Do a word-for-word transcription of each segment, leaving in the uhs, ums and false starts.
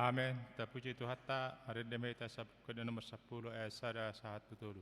Amen. Tapuji Tuhanta, marende ma hita sa-, Buku Ende nomor sampulu ayat sada sahat tu tolu.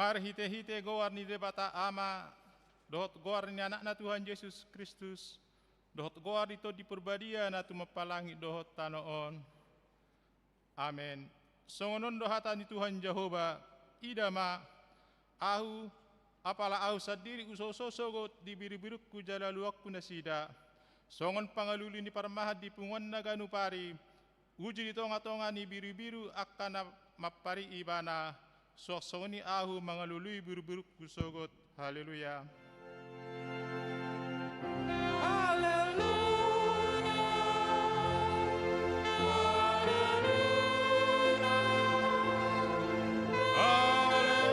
Marhitehite goar ni Debata Ama, dohot goar ni Anakna Tuhan Jesus Kristus, dohot goar ni Tondi Parbadia na tumompa langit dohot tano on. Amen. Songon on do hata ni Tuhan Jahowa: Ida ma, ahu, apala ahu sandiri husoso sogot di birubirungku jala luangku nasida. Songon pangalului ni parmahan di punguanna ganup ari, uju di tongatonga ni birubiru angka na mampari ibana, suang songon i ahu mangalului birubirungku sogot. Haleluya. Haleluya. Haleluya. Haleluya.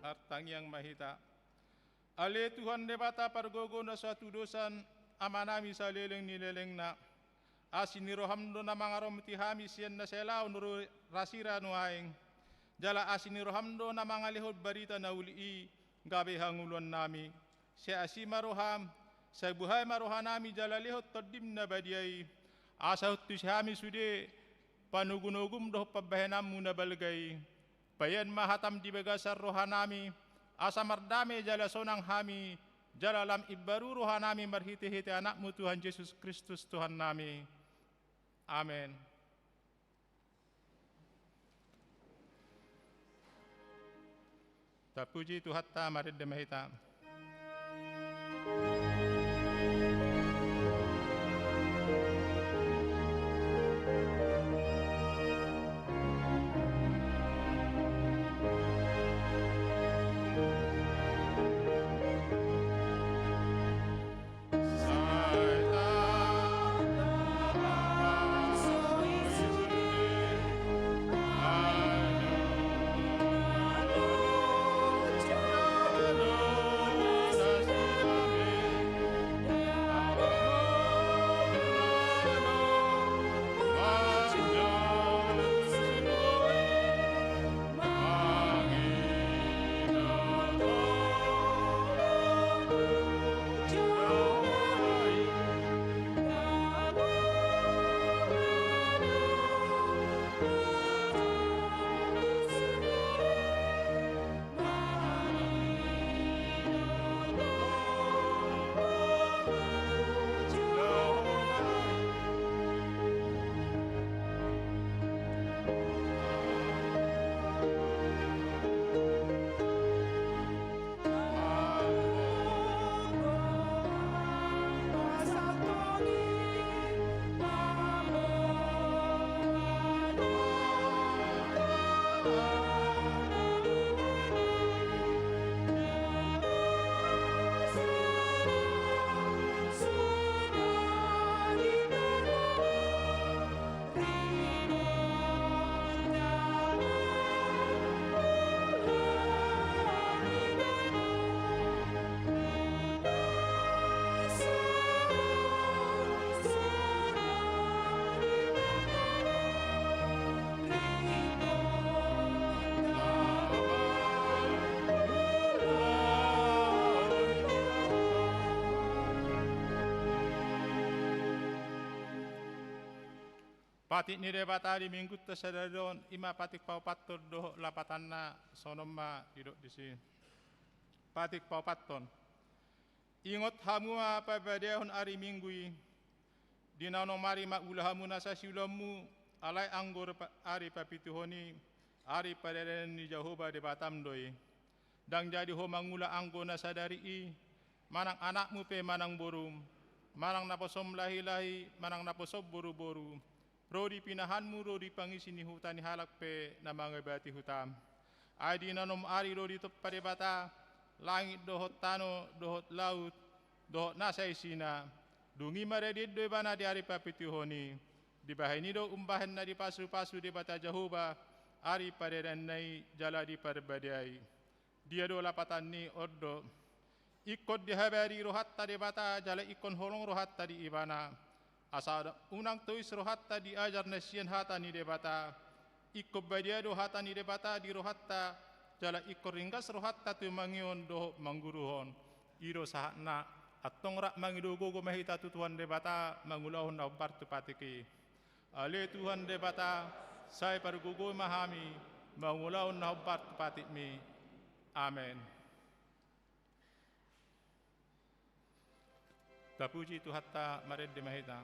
Martangiang ma hita. Ale Tuhan Debata pargogo na so hatudosan, Amanami saleleng ni lelengna. Asi ni roham do na mangaramoti hami sian na sai laho ro rasira nuaeng. Jala asi ni roham do na mangalehon barita na uli i gabe hangoluannami. Sai asi ma roham, sai buhai ma rohanami jala lehon Tondim na badia i. Asa huantusi hami sude panogunogum dohot pambahenanmu na balga i. Paihut ma hatam di bagasan rohanami, asa mardame jala sonang hami, jala lam imbaru rohanami marhitehite Anakmu Tuhan Jesus Kristus Tuhannami. Amen. Tapuji Tuhanta, marende ma hita. Patik ni Debata di Minggunta sadari on, i ma patik paopathon dohot lapatanna, songon on ma didok disi. Patik paopathon. Ingot hamu ma parbadiahon ari Minggu i, di nanom ari ma ula hamu nasa siulaonmu, alai anggo pa-, ari papituhon i, ari pardalanan ni Jahowa Debatam do i. Ndang jadi ho mangula anggo na sadari i, manang anakmu pe manang borum, manang naposom lahi-lahi, manang naposom boru-boru, ro di pinahanmu, ro di pangisi ni huta ni halak pe na mangibati hutam. Ai di nanom ari do ditompa Debata langit dohot tano, dohot laut, dohot nasa isina. Dung i maradian do ibana di ari papituhon i. Dibahen i do umbahen na dipasu-pasu Debata Jahowa ari pardalananna i jala diparbadiai. Dia do lapatan ni on do. Ingkon dihabari rohanta Debata jala ingkon holong rohanta di ibana. Asa unang tois rohanta di ajar na sian hata ni Debata. Ingkon badia do hata ni Debata di rohanta, jala ingkon ringgas rohanta tu mangihon dohot mangguruhon. I do sahatna, antong rap mangido gogo ma hita tu Tuhan Debata, mangulahon na hombar tu patik i. Ale Tuhan Debata, sai pargogoi ma hami, mangulahon na hombar tu patikmi. Amen. Tapuji Tuhanta, marende ma hita.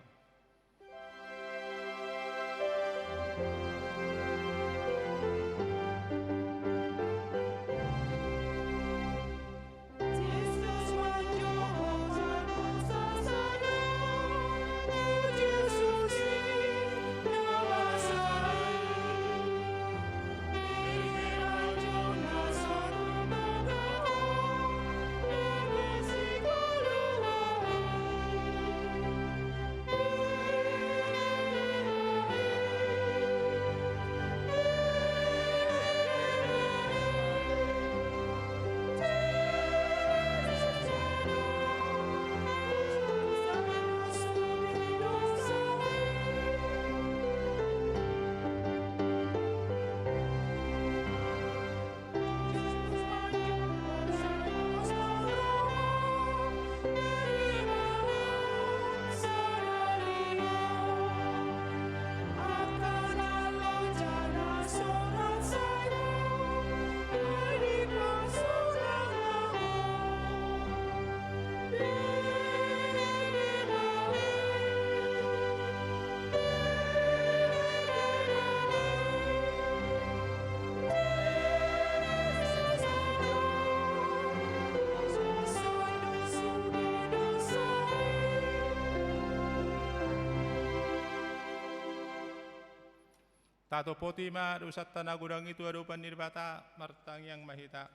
Tatopoti ma dosanta na godang i tu adopan ni Debata, martangiang ma hita.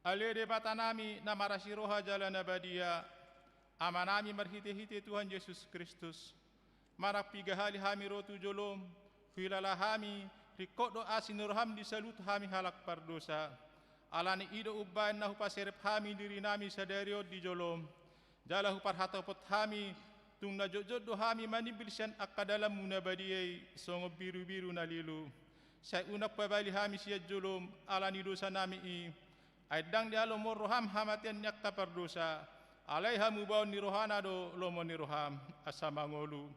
Ale Debatanami na marasi roha jala na badia, Amanami marhite-hite Tuhan Jesus Kristus, manang piga hali hami ro tu jolom, huhilala hami, ringkot do asi ni roham di saluhut hami halak pardosa. Alani i do umbahen na hupaserep hami dirinami sadari on di jolom, jala huparhatopot hami, tung na jotjot do hami manimbil sian angka dalanmu na badia i, songon birubiru na lilu. Sai unang pabali hami sian jolom, ala ni dosanami i, ai ndang dialomohon roham hamatean ni angka pardosa, alai hamubaon ni rohana do lomo ni roham, asa mangolu.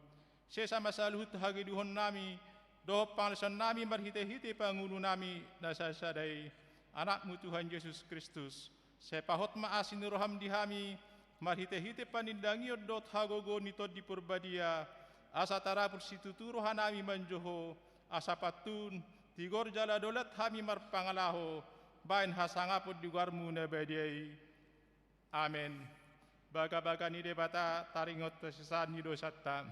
Sesa ma saluhut hagedukannami, dohot pangalaosionnami marhite-hite pangulunami na sasada i, Anakmu Tuhan Jesus Kristus. Sai pahot ma asi ni roham di hami, marhite-hite panindangion dohot hagogoon ni Tondi Porbadia, asa tarapul situtu rohanami manjou Ho, asa pantun, tigor jala daulat hami marpangalaho, bahen hasangapon di goarmu na badia i. Amen. Bagabaga ni Debata, taringot hasesaan ni dosanta.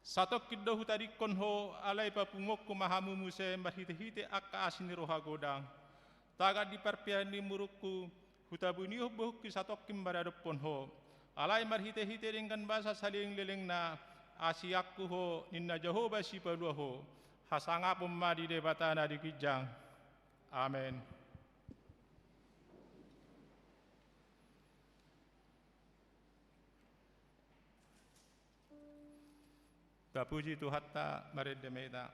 Satongkin do hutadingkon Ho, alai papunguonku ma hamu muse marhite-hite angka asi ni roha godang. Tagan di parpinangan ni murukku, hutabunihon bohungki satongkin maradophon Ho. Alai marhite-hite denggan basa saleleng-lelengna, asianku Ho, ninna Jahowa Sipalua Ho. Hasangapon ma di Debata na di ginjang. Amen. Tapuji Tuhanta, marende ma hita.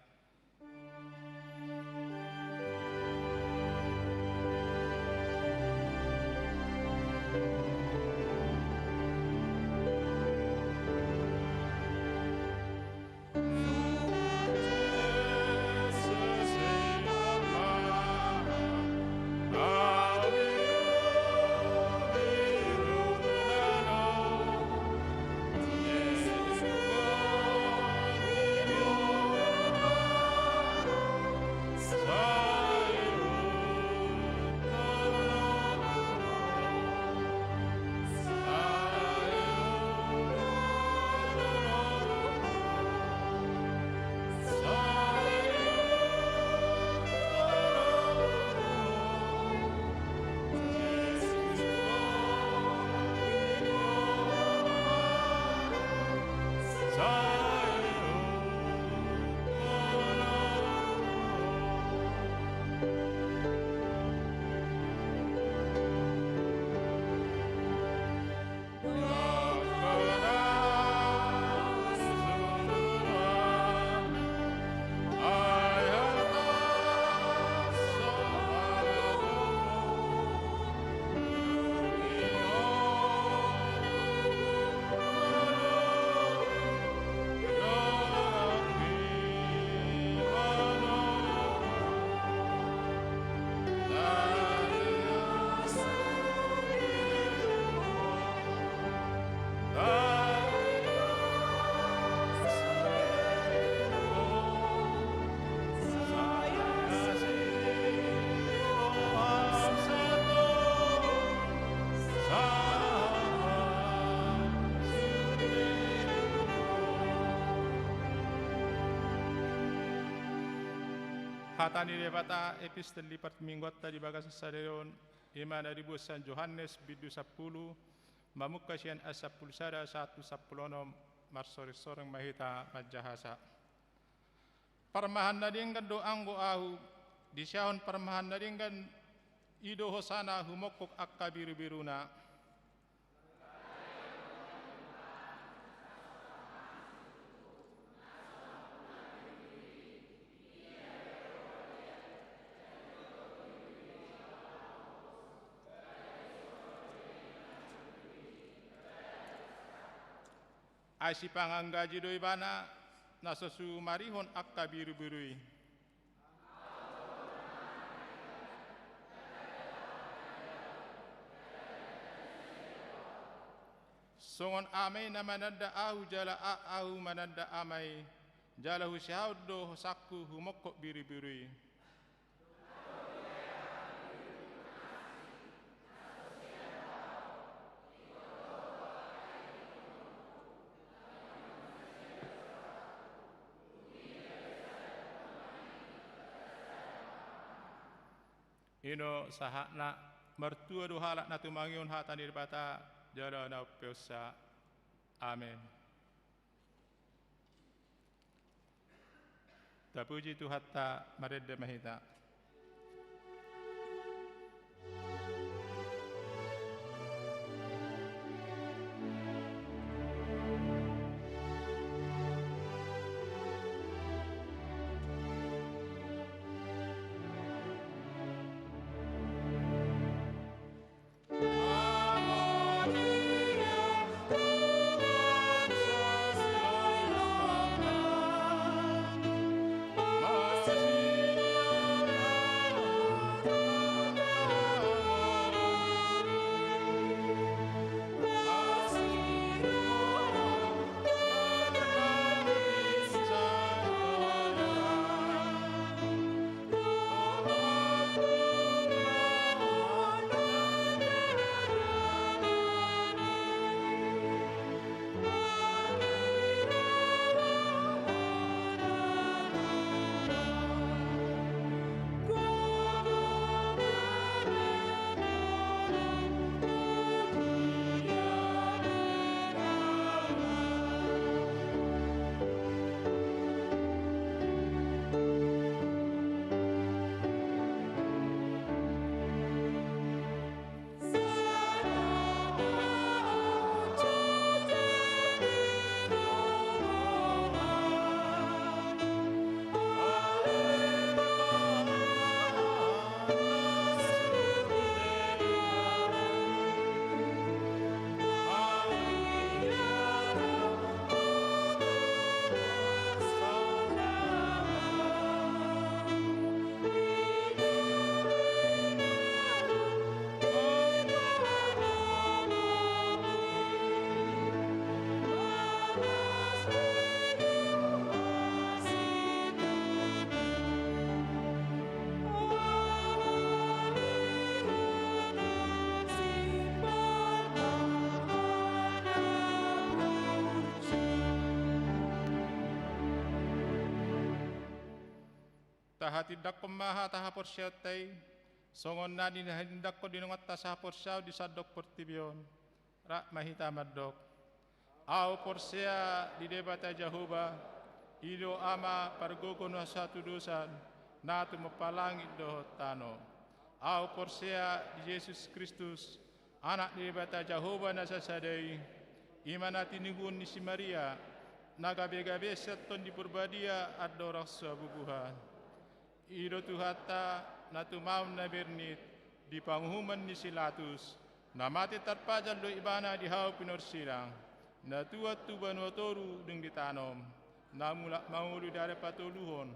Hata ni Debata, epistel di parmingguanta di bagasan sadari on, i ma na dibuat sian Johannes, bindu sampulu, mamungka sian ayat sampulu sada sahat tu sampulu onom. Marsoreng-soreng ma hita manjahasa. Parmahan na denggan do anggo ahu, disiahon parmahan na denggan i do hosana humongkok angka birubiruna. Ai sipanganggaji do ibana, na so sumarihon angka birubiru i. Songon Ama i na mananda ahu jala a-, ahu mananda Ama i, jala husiahon do hosangku humongkok birubiru i. I do sahatna. Martua do halak na tumangihon hata ni Debata jala na umpeonsa. Amen. Tapuji Tuhanta, marende ma hita. Tahatindangkon ma hata haporseaonta i, songon na nihatindangkon di nanganta sahaporseaon di sandok portibi on. Rap ma hita mandok. Ahu porsea di Debata Jahowa, i do Ama pargogo na so hatudosan, na tumompa langit dohot tano. Ahu porsea di Jesus Kristus, Anak ni Debata Jahowa na sasada i, i ma na tinubuhon ni si Maria, na gabegabe sian Tondi Porbadia andorang so habubuhan. I do Tuhanta, na tumaon na bernit di panguhuman ni si Latus, na mate tarpajal do Ibana di hau pinorsilang, na tuat tu banua toru dung ditanom, na mulak mangolu di ari patoluhon,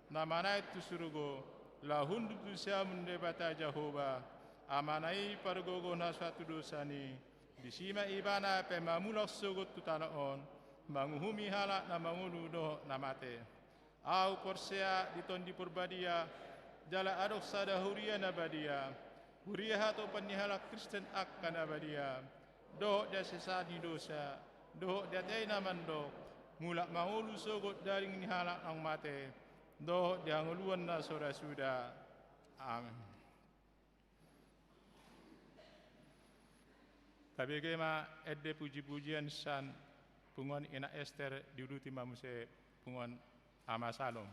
na manaek tu surgo, laho hundul tu siamun Debata Jahowa, Amana i pargogo na so hatudosan i, disi ma Ibana pemamulak sogot tu tano on, manguhumi halak na mangolu dohot na mate. Ahu porsea di Tondi Porbadia, jala adong sada huria na badia, huria hatopan ni halak Kristen angka na badia, dohot di hasesaan ni dosa, dohot di atei na mandok, mulak mangolu sogot daging ni halak naung mate, dohot di hangoluan na so ra suda. Amen. Tabege ma ende pujipujian sian punguan Ina Ester, diuduti ma muse punguan Ama Salom.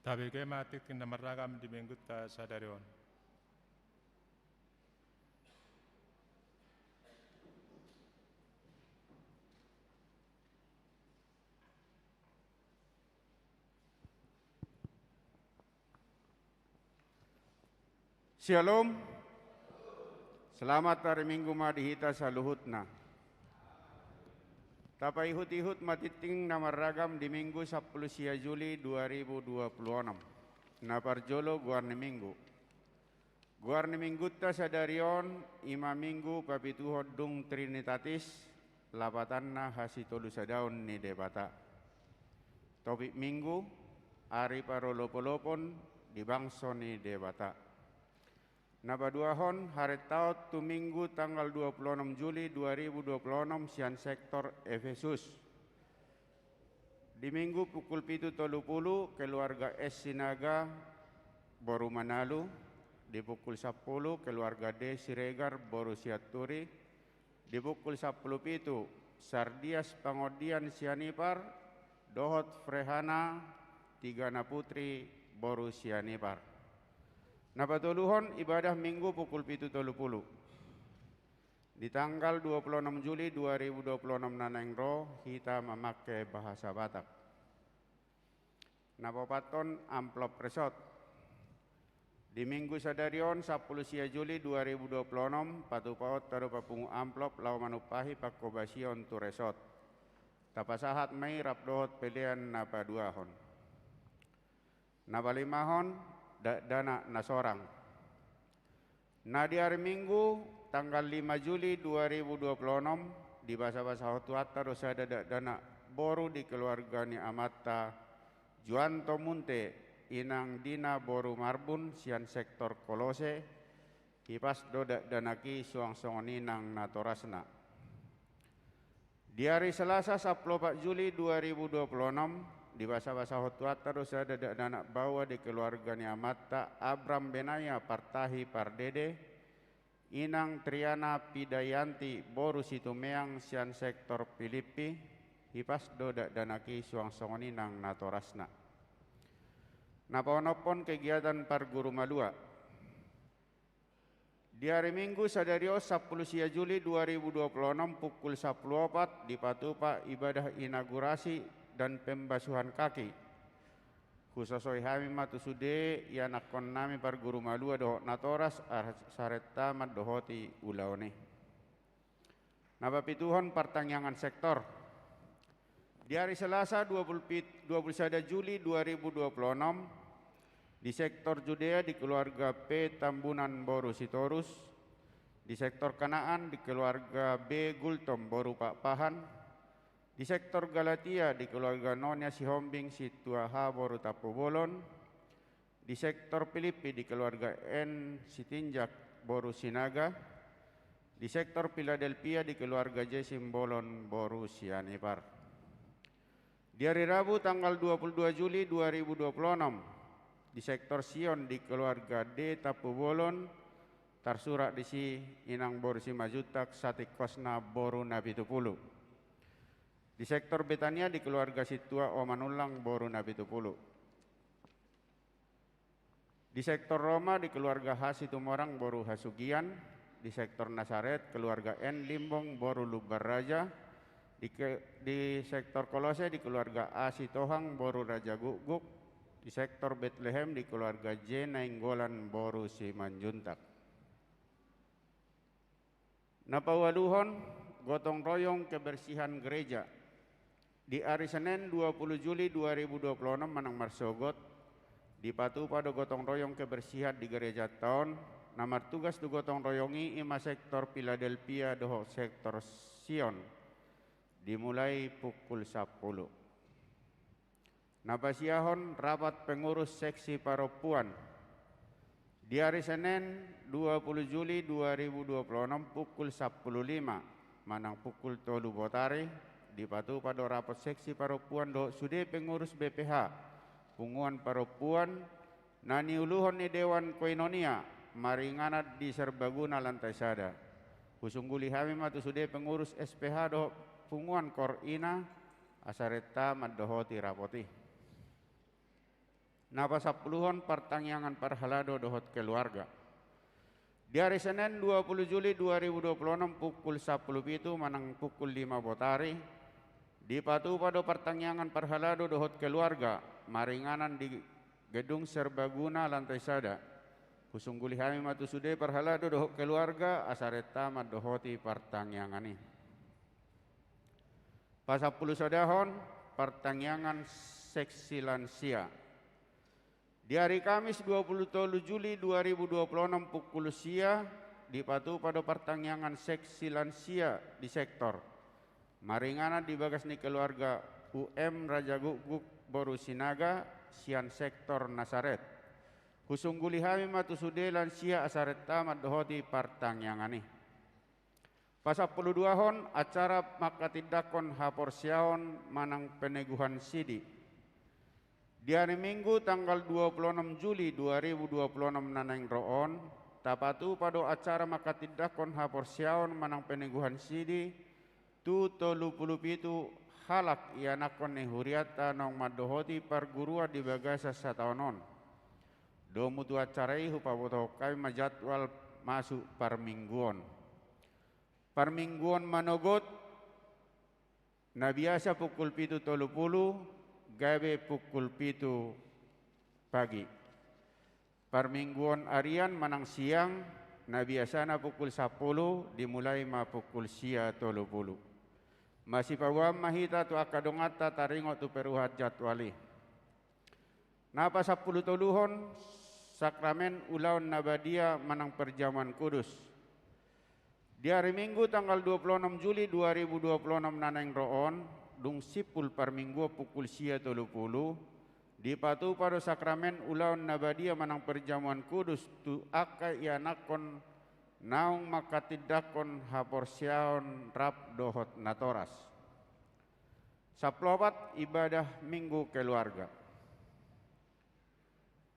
Tabege ma tingting na marragam di Minggunta sadari on. Syalom. Selamat hari Minggu ma di hita saluhutna. Tapaihut-ihut ma tingting na marragam di Minggu sampulu sia Juli dua ribu dua puluh enam. Na parjolo, goar ni Minggu. Goar ni Minggunta sadari on i ma Minggu papituhon dung Trinitatis, lapatanna hasitolusadaon ni Debata. Topik Minggu: Ari parolopolopon di bangso ni Debata. Na paduahon, harentaon tu Minggu tanggal dua puluh enam Juli dua ribu dua puluh enam sian sektor Efesus. Di Minggu pukul pitu tolu pulu, keluarga S Sinaga, boru Manalu. Di pukul sampulu, keluarga D Siregar, boru Sianturi. Di pukul sampulu pitu, Sardias Pangondian Sianipar dohot Frehana Tigana Putri, boru Sianipar. Na patoluhon, ibadah Minggu pukul pitu tolu pulu. Di tanggal dua puluh enam Juli dua ribu dua puluh enam na naeng ro, hita mamangke bahasa Batak. Na paopathon, amplop resort. Di Minggu sadari on, sampulu sia Juli dua ribu dua puluh enam, patupaonta do papungu amplop laho manumpahi pangkobasion tu resort. Tapasahat ma i rap dohot pelean na paduahon. Na palimahon, dakdanak na sorang. Na di ari Minggu tanggal lima Juli dua ribu dua puluh enam, dibasabasahon Tuhanta do sada dakdanak boru di keluarga ni amanta Juanto Munte, inang Dina boru Marbun sian sektor Kolose. Hipas do dakdanak i suang songon i nang natorasna. Di ari Selasa sampulu opat Juli dua ribu dua puluh enam, dibasabasahon Tuhanta do sada dakdanak baoa di keluarga ni amanta Abram Benaya Partahi Pardede, inang Triana Pidayanti boru Situmeang sian sektor Pilippi. Hipas do dakdanak i suang songon i nang natorasna. Na paonomhon, kegiatan pargurumalua. Di ari Minggu sadari on sampulu sia Juli dua ribu dua puluh enam pukul sampulu opat dipatupa ibadah inaugurasi dan pembasuhan kaki. Husosoi hami ma tu sude ianakkonnami pargurumalua dohot natoras, asa renta mandohoti ulaon i. Na papituhon, partangiangan sektor. Di ari Selasa dua puluh pit-, dua puluh sada Juli dua ribu dua puluh enam, di sektor Judea di keluarga P Tambunan boru Sitorus, di sektor Kanaan di keluarga B Gultom boru Pakpahan, di sektor Galatia di keluarga Nonia Sihombing Situa H boru Tampubolon, di sektor Pilippi di keluarga N Sitinjak boru Sinaga, di sektor Piladelpia di keluarga J Simbolon boru Sianipar. Di ari Rabu tanggal dua puluh dua Juli dua ribu dua puluh enam, di sektor Sion di keluarga D Tampubolon, tarsurat disi inang boru Simanjuntak satingkosna boru Napitupulu. Di sektor Betania di keluarga Situa O Manullang boru Napitupulu. Di sektor Roma di keluarga H Situmorang boru Hasugian, di sektor Nasaret keluarga N Limbong boru Lumban Raja, di ke-, di sektor Kolose di keluarga A Sitohang boru Raja Gukguk, di sektor Betlehem di keluarga J Nainggolan boru Simanjuntak. Na paualuhon, gotong royong kebersihan gereja. Di ari Senen dua puluh Juli dua ribu dua puluh enam manang marsogot, dipatupa do gotong royong kebersihan di gerejanta on. Na martugas do gotong royong i i ma sektor Piladelpia dohot sektor Sion. Dimulai pukul sampulu. Na pasiahon, rapat pengurus seksi parompuan. Di ari Senen dua puluh Juli dua ribu dua puluh enam pukul sampulu lima manang pukul tolu botari, dipatupa do rapat seksi parompuan dohot sude pengurus B P H, punguan parompuan, na niuluhon ni Dewan Koinonia maringanan di Serbaguna lantai sada. Husungguli hami ma tu sude pengurus S P H dohot punguan kor ina, asa renta mandohoti rapot i. Na pasampuluhon, partangiangan parhalado dohot keluarga. Di ari Senen dua puluh Juli dua ribu dua puluh enam pukul sampulu pitu manang pukul lima botari, dipatupa do partangiangan parhalado dohot keluarga maringanan di Gedung Serbaguna lantai sada. Husungguli hami ma tu sude parhalado dohot keluarga asa renta mandohoti partangiangan i. Pasampulusadahon, partangiangan seksi lansia. Di ari Kamis dua puluh tolu Juli dua ribu dua puluh enam pukul sia, dipatupa do partangiangan seksi lansia di sektor. Maringanan di bagas ni keluarga U M Raja Gukguk boru Sinaga sian sektor Nasaret. Husungguli hami ma tu sude lansia asa renta mandohoti partangiangan i. Pasampuluduahon, acara manghatindanghon haporseaon manang peneguhan sidi. Di ari Minggu tanggal dua puluh enam Juli dua ribu dua puluh enam na naeng ro on, tapatupa do acara manghatindanghon haporseaon manang peneguhan sidi tu tolu pulu pitu halak ianakhon ni hurianta naung mandohoti parguruan di bagasan sataon on. Domu tu acara i hupabotohon hami ma jadwal masuk parmingguon. Parmingguon manogot, na biasa pukul pitu tolu pulu gabe pukul pitu pagi. Parmingguon arian manang siang, na biasana pukul sampulu, dimulai ma pukul sia tolu pulu. Masipaboan ma hita tu angka donganta taringot tu perubahan jadwal i. Na pasampulutoluhon, sakramen ulaon na badia manang perjamuan kudus. Di ari Minggu tanggal dua puluh enam Juli dua ribu dua puluh enam na naeng ro on, dung simpul parmingguon pukul sia tolu pulu, dipatupa do sakramen ulaon na badia manang perjamuan kudus tu angka ianakhon naung manghatindanghon haporseaon rap dohot natoras. Sampulu opat, ibadah Minggu keluarga.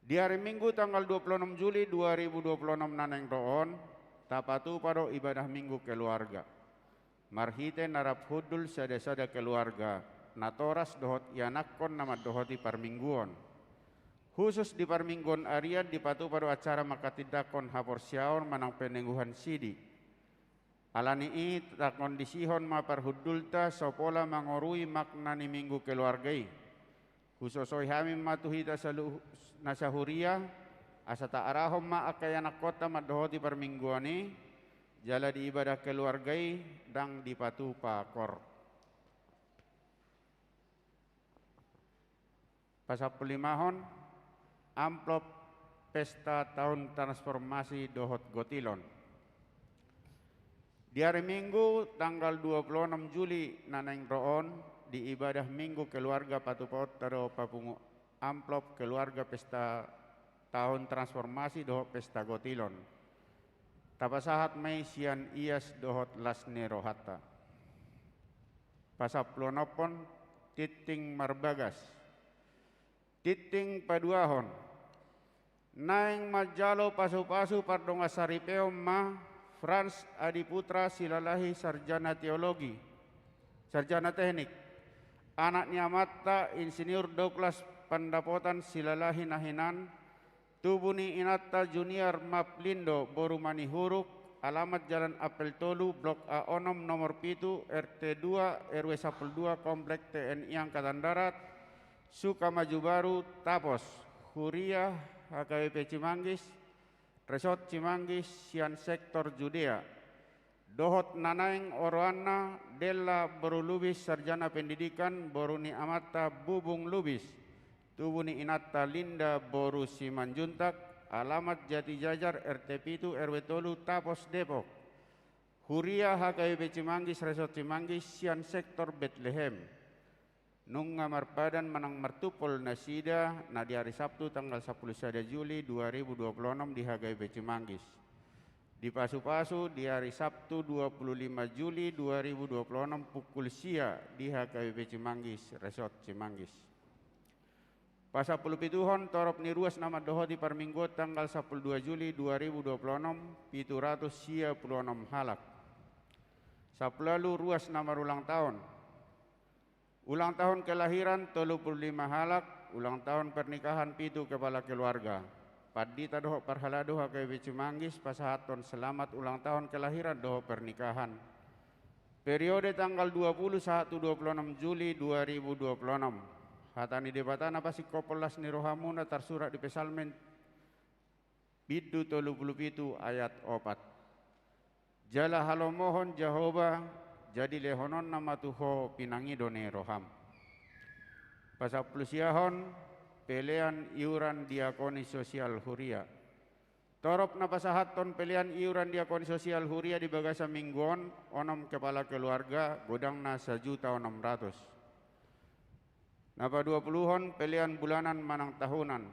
Di ari Minggu tanggal dua puluh enam Juli dua ribu dua puluh enam na naeng ro on, tapatupa do ibadah Minggu keluarga. Marhite na rap hundul sada-sada keluarga, natoras dohot ianakhon na mandohoti parmingguon. Husus di parmingguon arian dipatupa do acara manghatindanghon haporseaon manang peneguhan sidi. Ala ni i, takondisihon ma parhundulta so pola mangorui makna ni Minggu keluarga i. Husosoi hami ma tu hita salu-, na sahuria, asa taarahon ma angka ianakhonta mandohoti parmingguon i, jala di ibadah keluarga i ndang dipatupa kor. Pasampululimahon, amplop pesta taon transformasi dohot gotilon. Di ari Minggu tanggal dua puluh enam Juli na naeng ro on, di ibadah Minggu keluarga patupaonta do papungu amplop keluarga pesta taon transformasi dohot pesta gotilon. Tapasahat ma i sian ias dohot las ni rohanta. Pasampuluonomhon, tingting marbagas. Tingting paduahon. Naeng manjalo pasupasu pardongansaripeon ma Frans Adiputra Silalahi, sarjana teologi, sarjana teknik, anak ni amanta Insinyur Douglas Pandapotan Silalahi na hinan, tubu ni inanta Junior Maplindo boru Manihuruk, alamat Jalan Ampel tolu, Blok A onom, nomor pitu, R T dua, R W sampulu dua, Komplek T N I Angkatan Darat, Sukamaju Baru, Tapos, Huria H K B P Cimanggis, Resort Cimanggis, sian sektor Judea. Dohot na naeng oroanna, Della boru Lubis, sarjana pendidikan, boru ni amanta Bubung Lubis, tubu ni inanta Linda boru Simanjuntak, alamat Jatijajar, R T pitu, R W tolu, Tapos, Depok. Huria H K B P Cimanggis, Resort Cimanggis, sian sektor Betlehem. Nunga marpadan manang martumpol nasida na di ari Sabtu tanggal sampulu sada Juli dua ribu dua puluh onom di H K B P Cimanggis. Dipasupasu di ari Sabtu dua puluh lima Juli dua ribu dua puluh onom pukul sia di H K B P Cimanggis, Resort Cimanggis. Pasampulupituhon, torop ni ruas na mandohoti parmingguon tanggal sampulu dua Juli dua ribu dua puluh onom, pitu ratus sia pulu onom halak. Sampulu ualu ruas na marulang taon. Ulang tahun kelahiran tolu pulu lima halak, ulang tahun pernikahan pitu kepala keluarga. Pandita dohot parhalado H K B P Cimanggis pasahathon selamat ulang tahun kelahiran dohot pernikahan. Periode tanggal dua puluh sahat tu dua puluh enam Juli dua ribu dua puluh enam. Hata ni Debata na pasingkophon las ni rohamuna tarsurat di Psalmen bindu tolu pulu pitu ayat opat. Jala halomohon Jahowa, jadi lehononna ma tu ho pinangido ni roham. Pasampulusiahon, pelean iuran diakoni sosial huria. Torop na pasahathon pelean iuran diakoni sosial huria di bagasan minggu on, onom kepala keluarga, godangna sajuta onom ratus. Na paduapuluhon, pelean bulanan manang tahunan.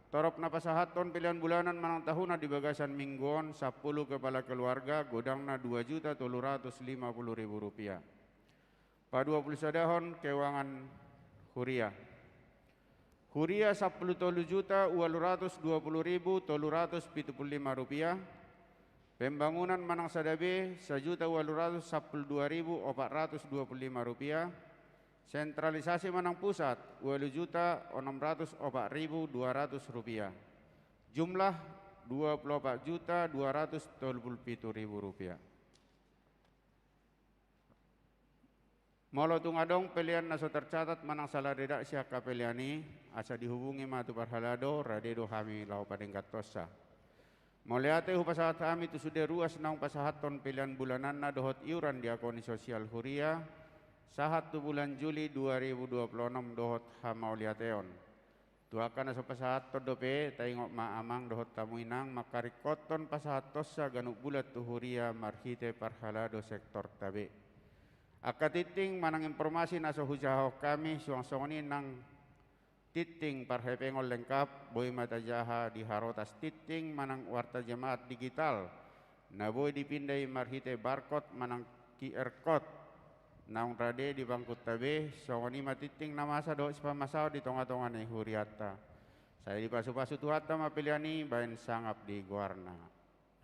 Torop na pasahathon pelean bulanan manang tahunan di bagasan minggu on, sampulu kepala keluarga, godangna dua juta tolu ratus lima puluh ribu rupiah. Paduapulusadahon, keuangan huria. Huria sampulu tolu juta ualu ratus dua puluh ribu tolu ratus pitu pulu lima rupiah. Pembangunan manang sada B, sajuta ualu ratus sampulu dua ribu opat ratus dua pulu lima rupiah. Sentralisasi manang pusat, ualu juta onom ratus opat ribu dua ratus rupiah. Jumlah, dua pulu opat juta dua ratus tolu pulu pitu ribu rupiah. Molo tung adong pelean na so tercatat manang salah redaksi angka pelean i, asa dihubungi ma tu parhalado, rade do hami laho padengganhonsa. Mauliate hupasahat hami tu sude ruas naung pasahathon pelean bulananna dohot iuran diakoni sosial huria, sahat tu bulan Juli dua ribu dua puluh enam dohot hamauliateon. Tu angka na so pasahathon dope, taingot ma amang dohot hamu inang, mangkaringkothon pasahathonsa ganup bulan tu huria marhite parhalado sektorta be. Angka tingting manang informasi na so hujahahon hami, suang songon i nang tingting parhepengon lengkap, boi ma tajaha di harotas tingting manang warta jemaat digital, na boi dipinda i marhite barcode manang Q R code, naung rade di bangkunta be, songon i ma tingting na masa dohot sipamasaon di tongatonga ni hurianta. Sai dipasupasu Tuhanta ma pelean i bahen sangap di goarna.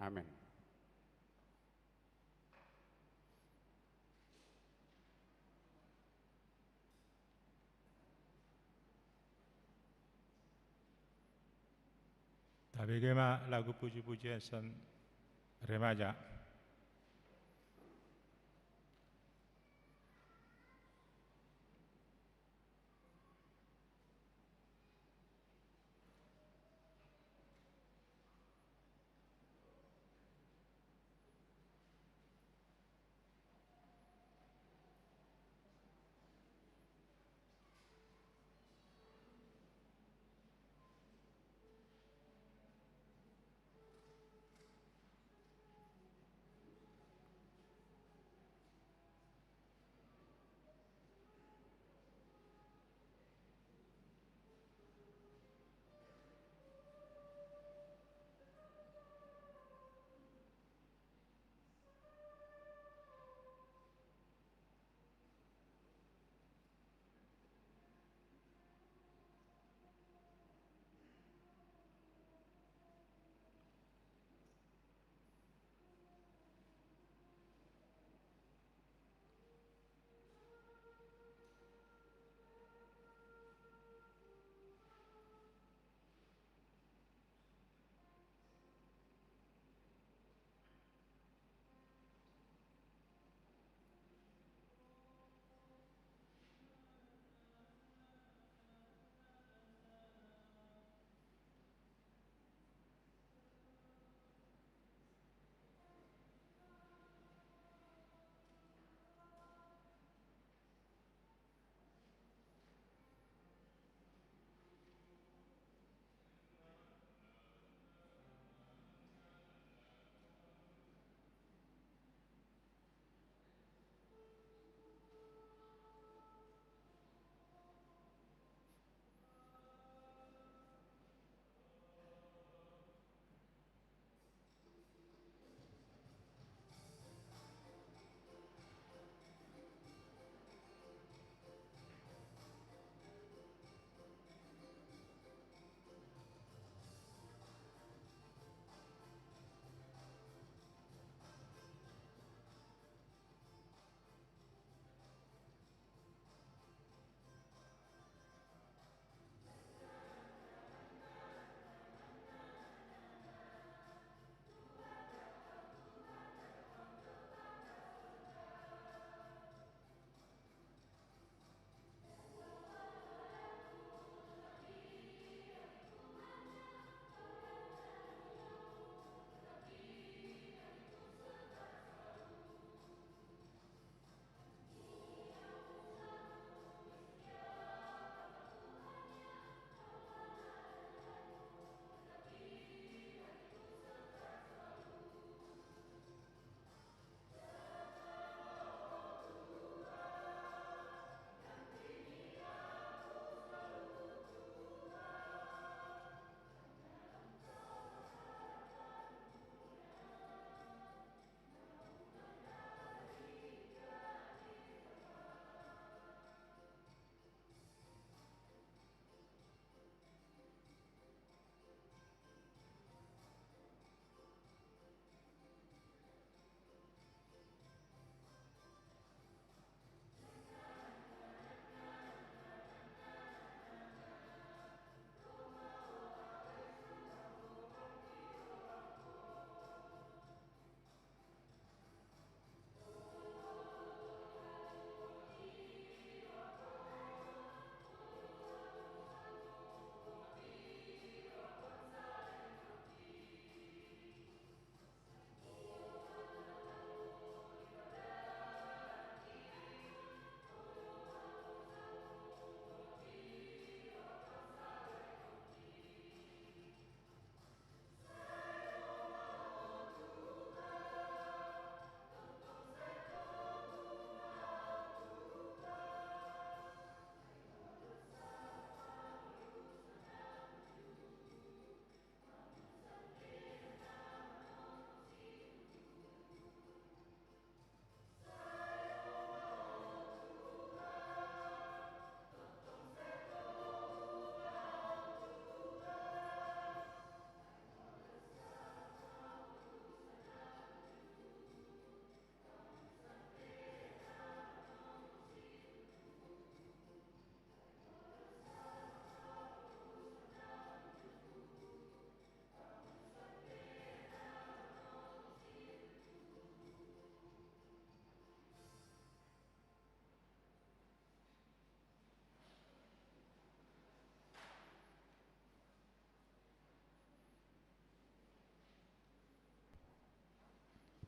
Amen. Tabege ma lagu pujipujian sian remaja.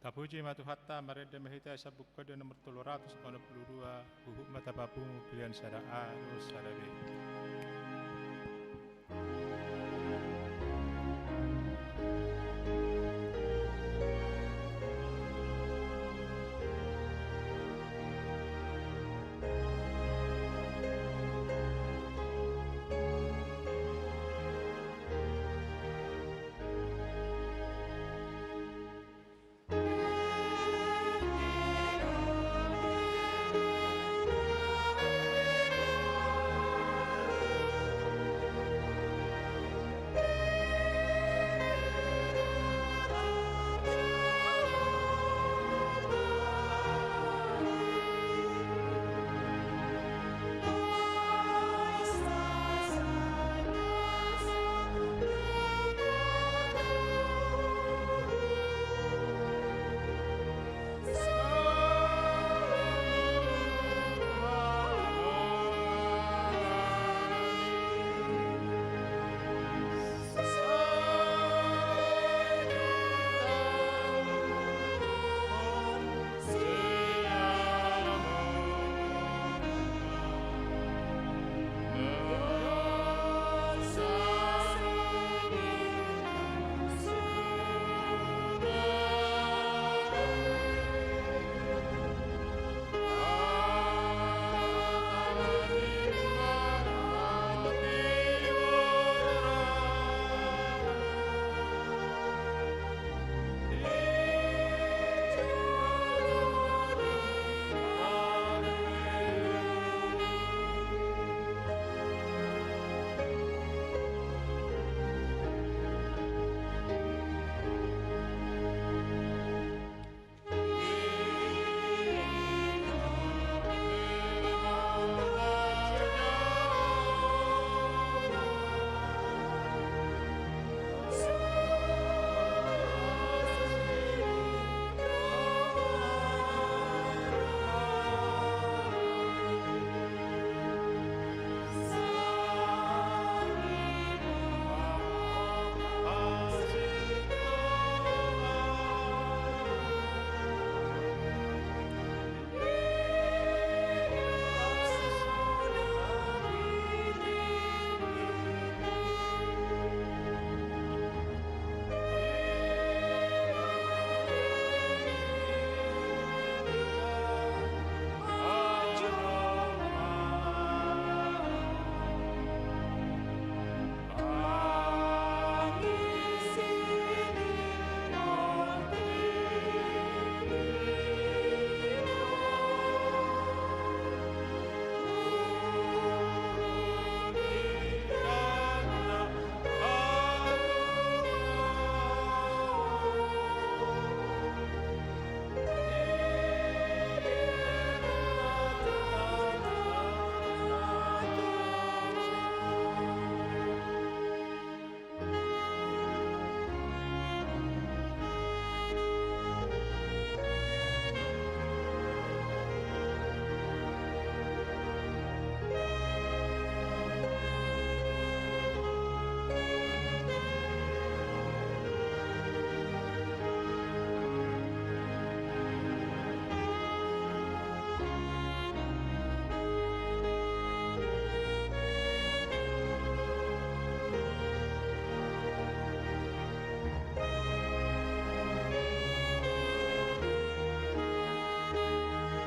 Tapuji ma Tuhanta, marende ma hita. Sabungkon di nomor tolu ratus onom pulu dua, huhut ma tapapungu pilihan sada A dohot sada B.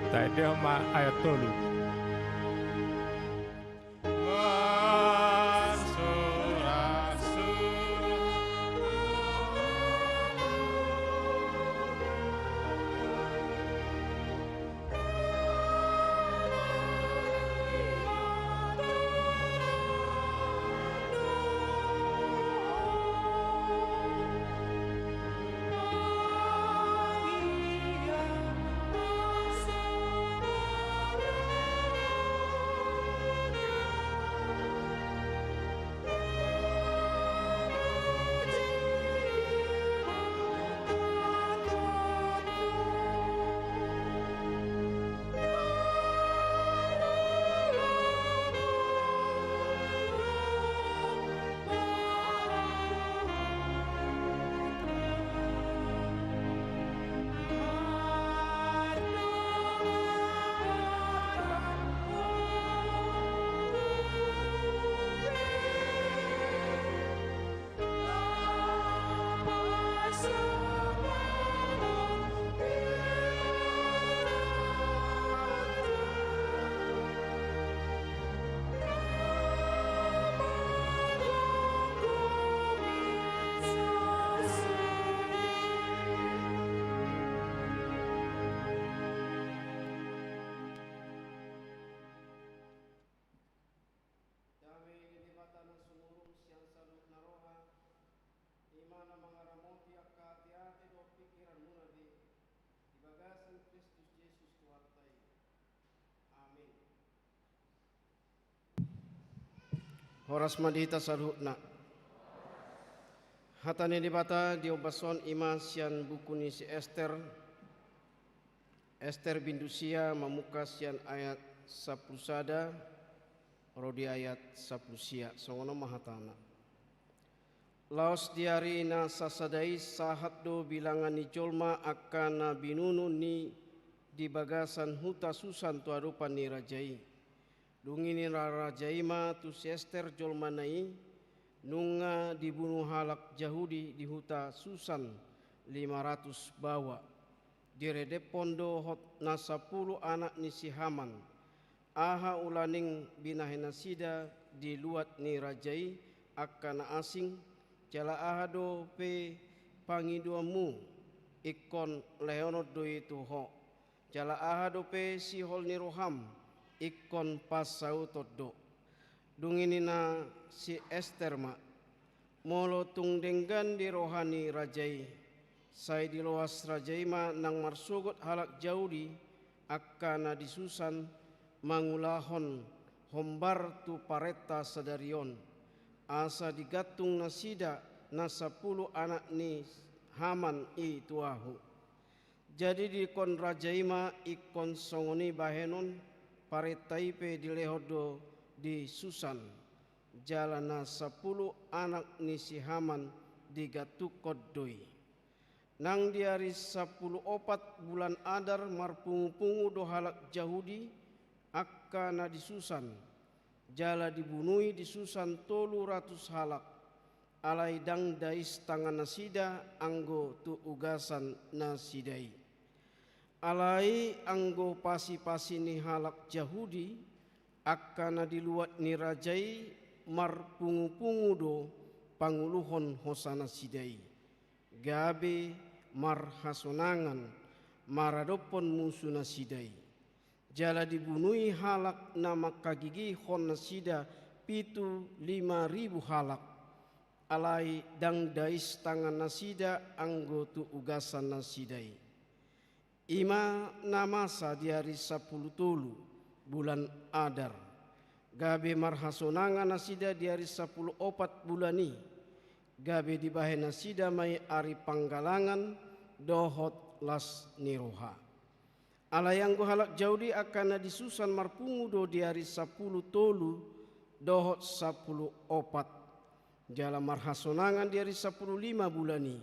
Taendehon ma ayat tolu. Horas ma di hita saluhutna. Hata ni Debata di ombas on i ma sian buku ni si Ester, Ester bindu sia, mamungka sian ayat sampulu sada ro di ayat sampulu sia, songon on ma hatana. Laos di ari na sasada i sahat do bilangan ni jolma angka na binunu ni di bagasan huta Susan tu adopan ni raja i. Dung i nina raja i ma tu si Ester jolmana i, nunga dibunu halak Jahudi di huta Susan lima ratus baoa. Diredephon do hot na sampulu anak ni si Haman. Aha ulaning binahen nasida di luat ni raja i angka na asing, jala aha dope pangidoanmu, ingkon lehonon do i tu ho. Jala aha dope sihol ni roham, ingkon pasauton do. Dung i nina si Ester ma, molo tung denggan di roha ni raja i, sai diloas raja i ma nang marsogot halak Jahudi angka na di Susan mangulahon hombar tu parenta sadari on, asa digantung nasida na sampulu anak ni Haman i tu ahu. Jadi didok raja i ma, ingkon songon i bahenon, parenta i pe dilehon do di Susan, jala na sampulu anak ni si Haman digantungkon do i. Nang di ari sampulu opat bulan Adar marpungupungu do halak Jahudi angka na di Susan, jala dibunu i di Susan tolu ratus halak, alai ndang dais tangan nasida anggo tu ugasan nasida i. Alai anggo pasipasi ni halak Jahudi, angka na di luat ni raja i, marpungupungu do panguluhon hosa nasida i, gabe marhasonangan maradophon musu nasida i. Jala dibunu i halak na mangkagigihon nasida pitu lima ribu halak, alai ndang dais tangan nasida anggo tu ugasan nasida i. I ma na masa di ari sampulu tolu bulan Adar, gabe marhasonangan nasida di ari sampulu opat bulan i, gabe dibahen nasida ma i ari panggalangan dohot las ni roha. Alai anggo halak Jahudi angka na di Susan marpungu do di ari sampulu tolu dohot sampulu opat, jala marhasonangan di ari sampulu lima bulan i,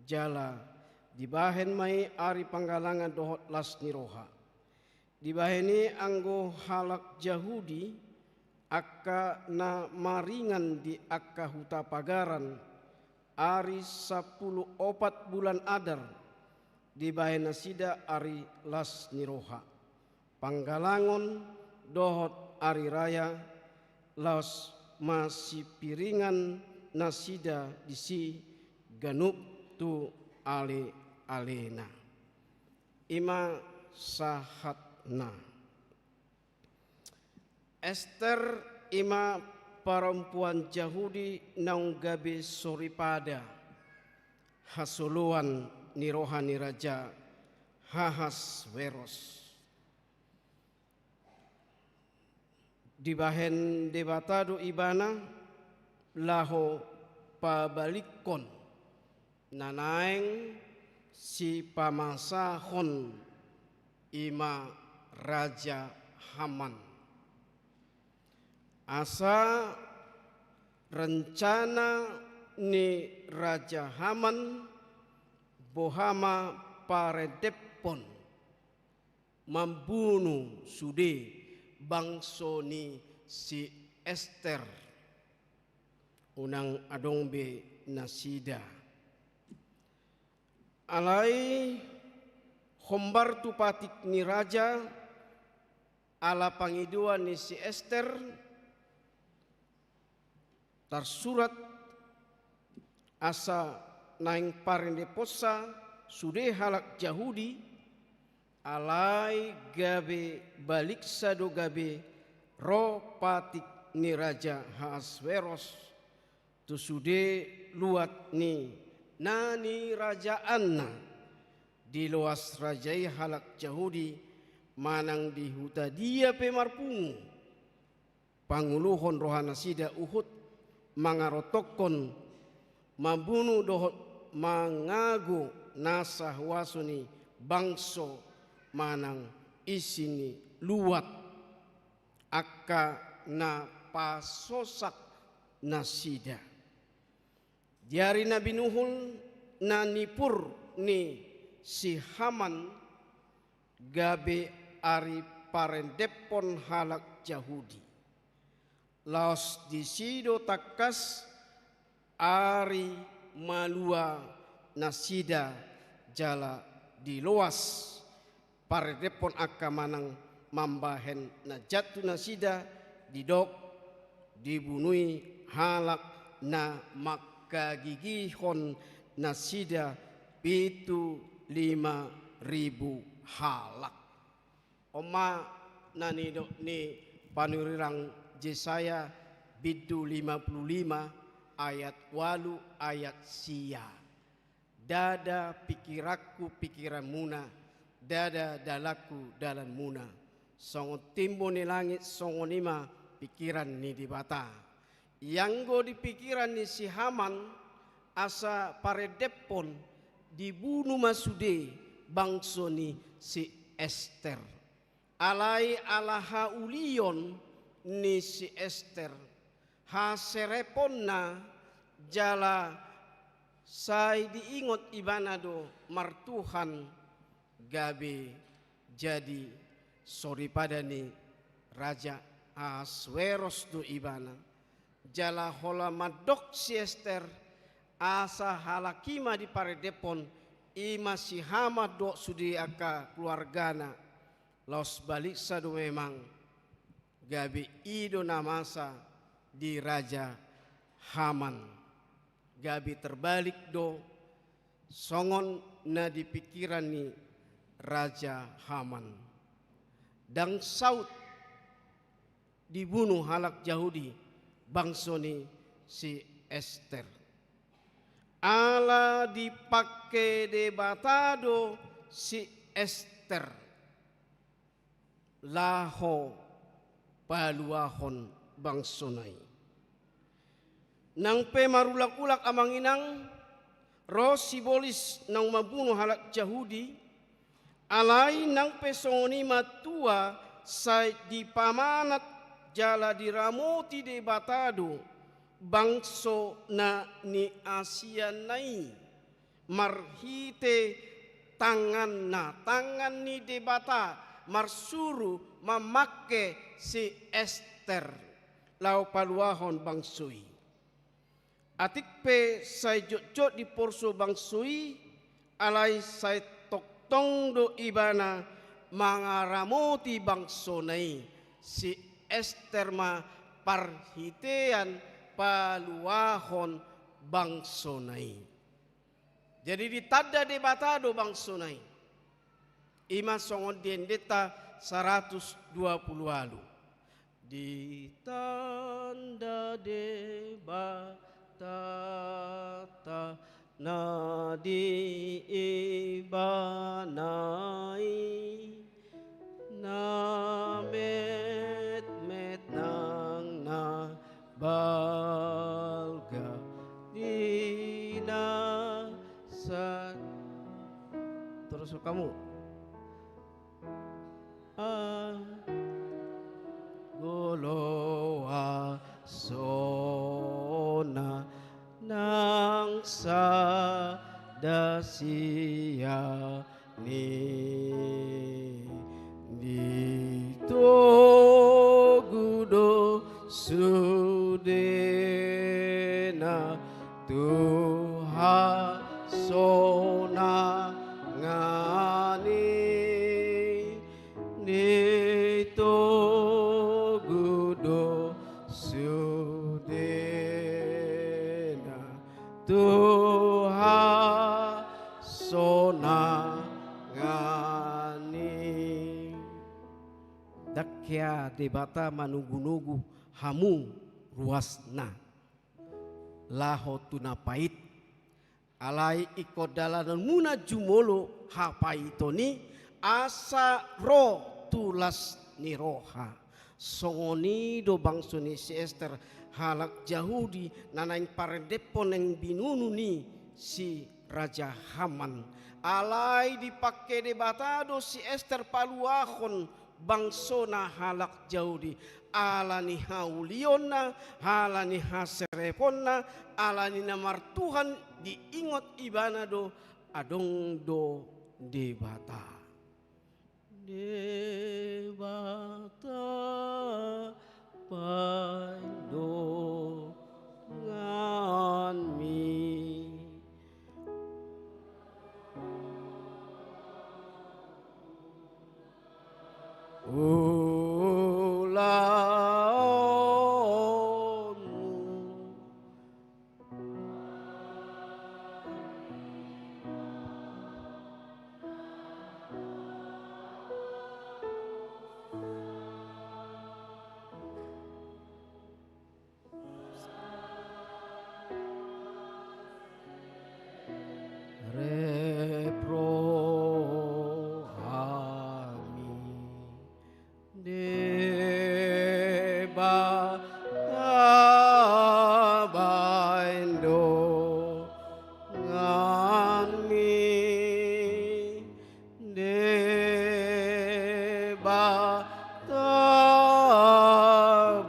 jala dibahen ma i ari panggalangan dohot las ni roha. Dibahen i anggo halak Jahudi, angka na maringan di angka huta pagaran, ari sampulu opat bulan Adar, dibahen nasida ari las ni roha, panggalangon dohot ari raya, laos masipiringan nasida disi ganup tu alealena. I ma sahatna. Ester i ma parompuan Jahudi naung gabe soripada hasoloan ni roha ni raja Ahasweros. Dibahen Debata do ibana laho pabalikkon na naeng sipamasahon, i ma Raja Haman. Asa rencana ni Raja Haman boha ma parendephon mambunu sude bangso ni si Ester. Unang adong be nasida. Alai hombar tu patik ni raja, ala pangidoan ni si Ester, tarsurat asa naeng parendephonsa sude halak Jahudi, alai gabe baliksa do gabe ro patik ni Raja Ahasweros tu sude luat ni na nirajaanna. Diloas raja i halak Jahudi manang di huta dia pe marpungu, panguluhon rohanasida uhut mangarotokkon, mambunu dohot mangago nasa huaso ni bangso manang isi ni luat, angka na pasosak nasida. Di ari na binuhul na nipur ni si Haman gabe ari parendephon halak Jahudi. Laos disi do tangkas ari malua nasida jala diloas parendephon angka manang mambahen na jat tu nasida, didok dibunui halak na manghagigihon nasida pitu lima ribu halak. On ma na nidok ni panurirang Jesaya bindu lima pulu lima ayat ualu ayat sia. Ndada pikiranku pikiranmuna, ndada dalanku dalanmuna. Songon timbo ni langit, songon i ma pikiran ni Debata. Ianggo di pikiran ni si Haman, asa parendephon, dibunu ma sude bangso ni si Ester. Alai ala haulion ni si Ester, hasereponna jala sai diingot ibana do martuhan, gabe jadi soripada ni Raja Ahasweros do ibana. Jala holan mandok si Ester, asa halak i ma diparendephon, i ma si Haman dohot sude angka keluargana. Laos baliksa do memang, gabe i do na masa di Raja Haman. Gabe terbalik do songon na di pikiran ni Raja Haman. Ndang saut dibunu halak Jahudi bangso ni si Ester. Ala dipangke Debata do si Ester laho paluahon bangsona i. Nang pe marulak-ulak amang inang, ro sibolis naung mambunu halak Jahudi, alai nang pe songon i ma tua sai dipamanat jala diramoti Debata do bangso na niasianna i. Marhite tanganna, tangan ni Debata marsuru mamangke si Ester laho paluahon bangso i. Atik pe sai jotjot diporso bangso i, alai sai tongtong do ibana mangaramoti bangsona i, si Ester ma parhitean paluahon bangsona i. Jadi ditanda Debata do bangsona i. I ma songon di endenta saratus dua pulu ualu. Ditanda Debata na di ibana i, na metmet nang na balga di na sa-, terus kamu. A, golo asona nang sada sian i, ditogu do sudena tu hasonangan i, ditogu do sudena tu hasonangan i. Ndang hea Debata manogunogu hamu ruasna laho tu na pait. Alai ingkon dalanmuna jumolo hapaiton i, asa ro tu las ni roha. Songon i do bangso ni si Ester, halak Jahudi na naeng parendephon naeng binunu ni si Raja Haman. Alai dipangke Debata do si Ester paluahon bangsona halak Jahudi. Ala ni haulionna, ala ni hasereponna, ala ni na martuhan diingot ibana do, adong do Debata. Debata paindonganmi. Ulaonmu. Rep rohami. Debata baen donganmi, Debata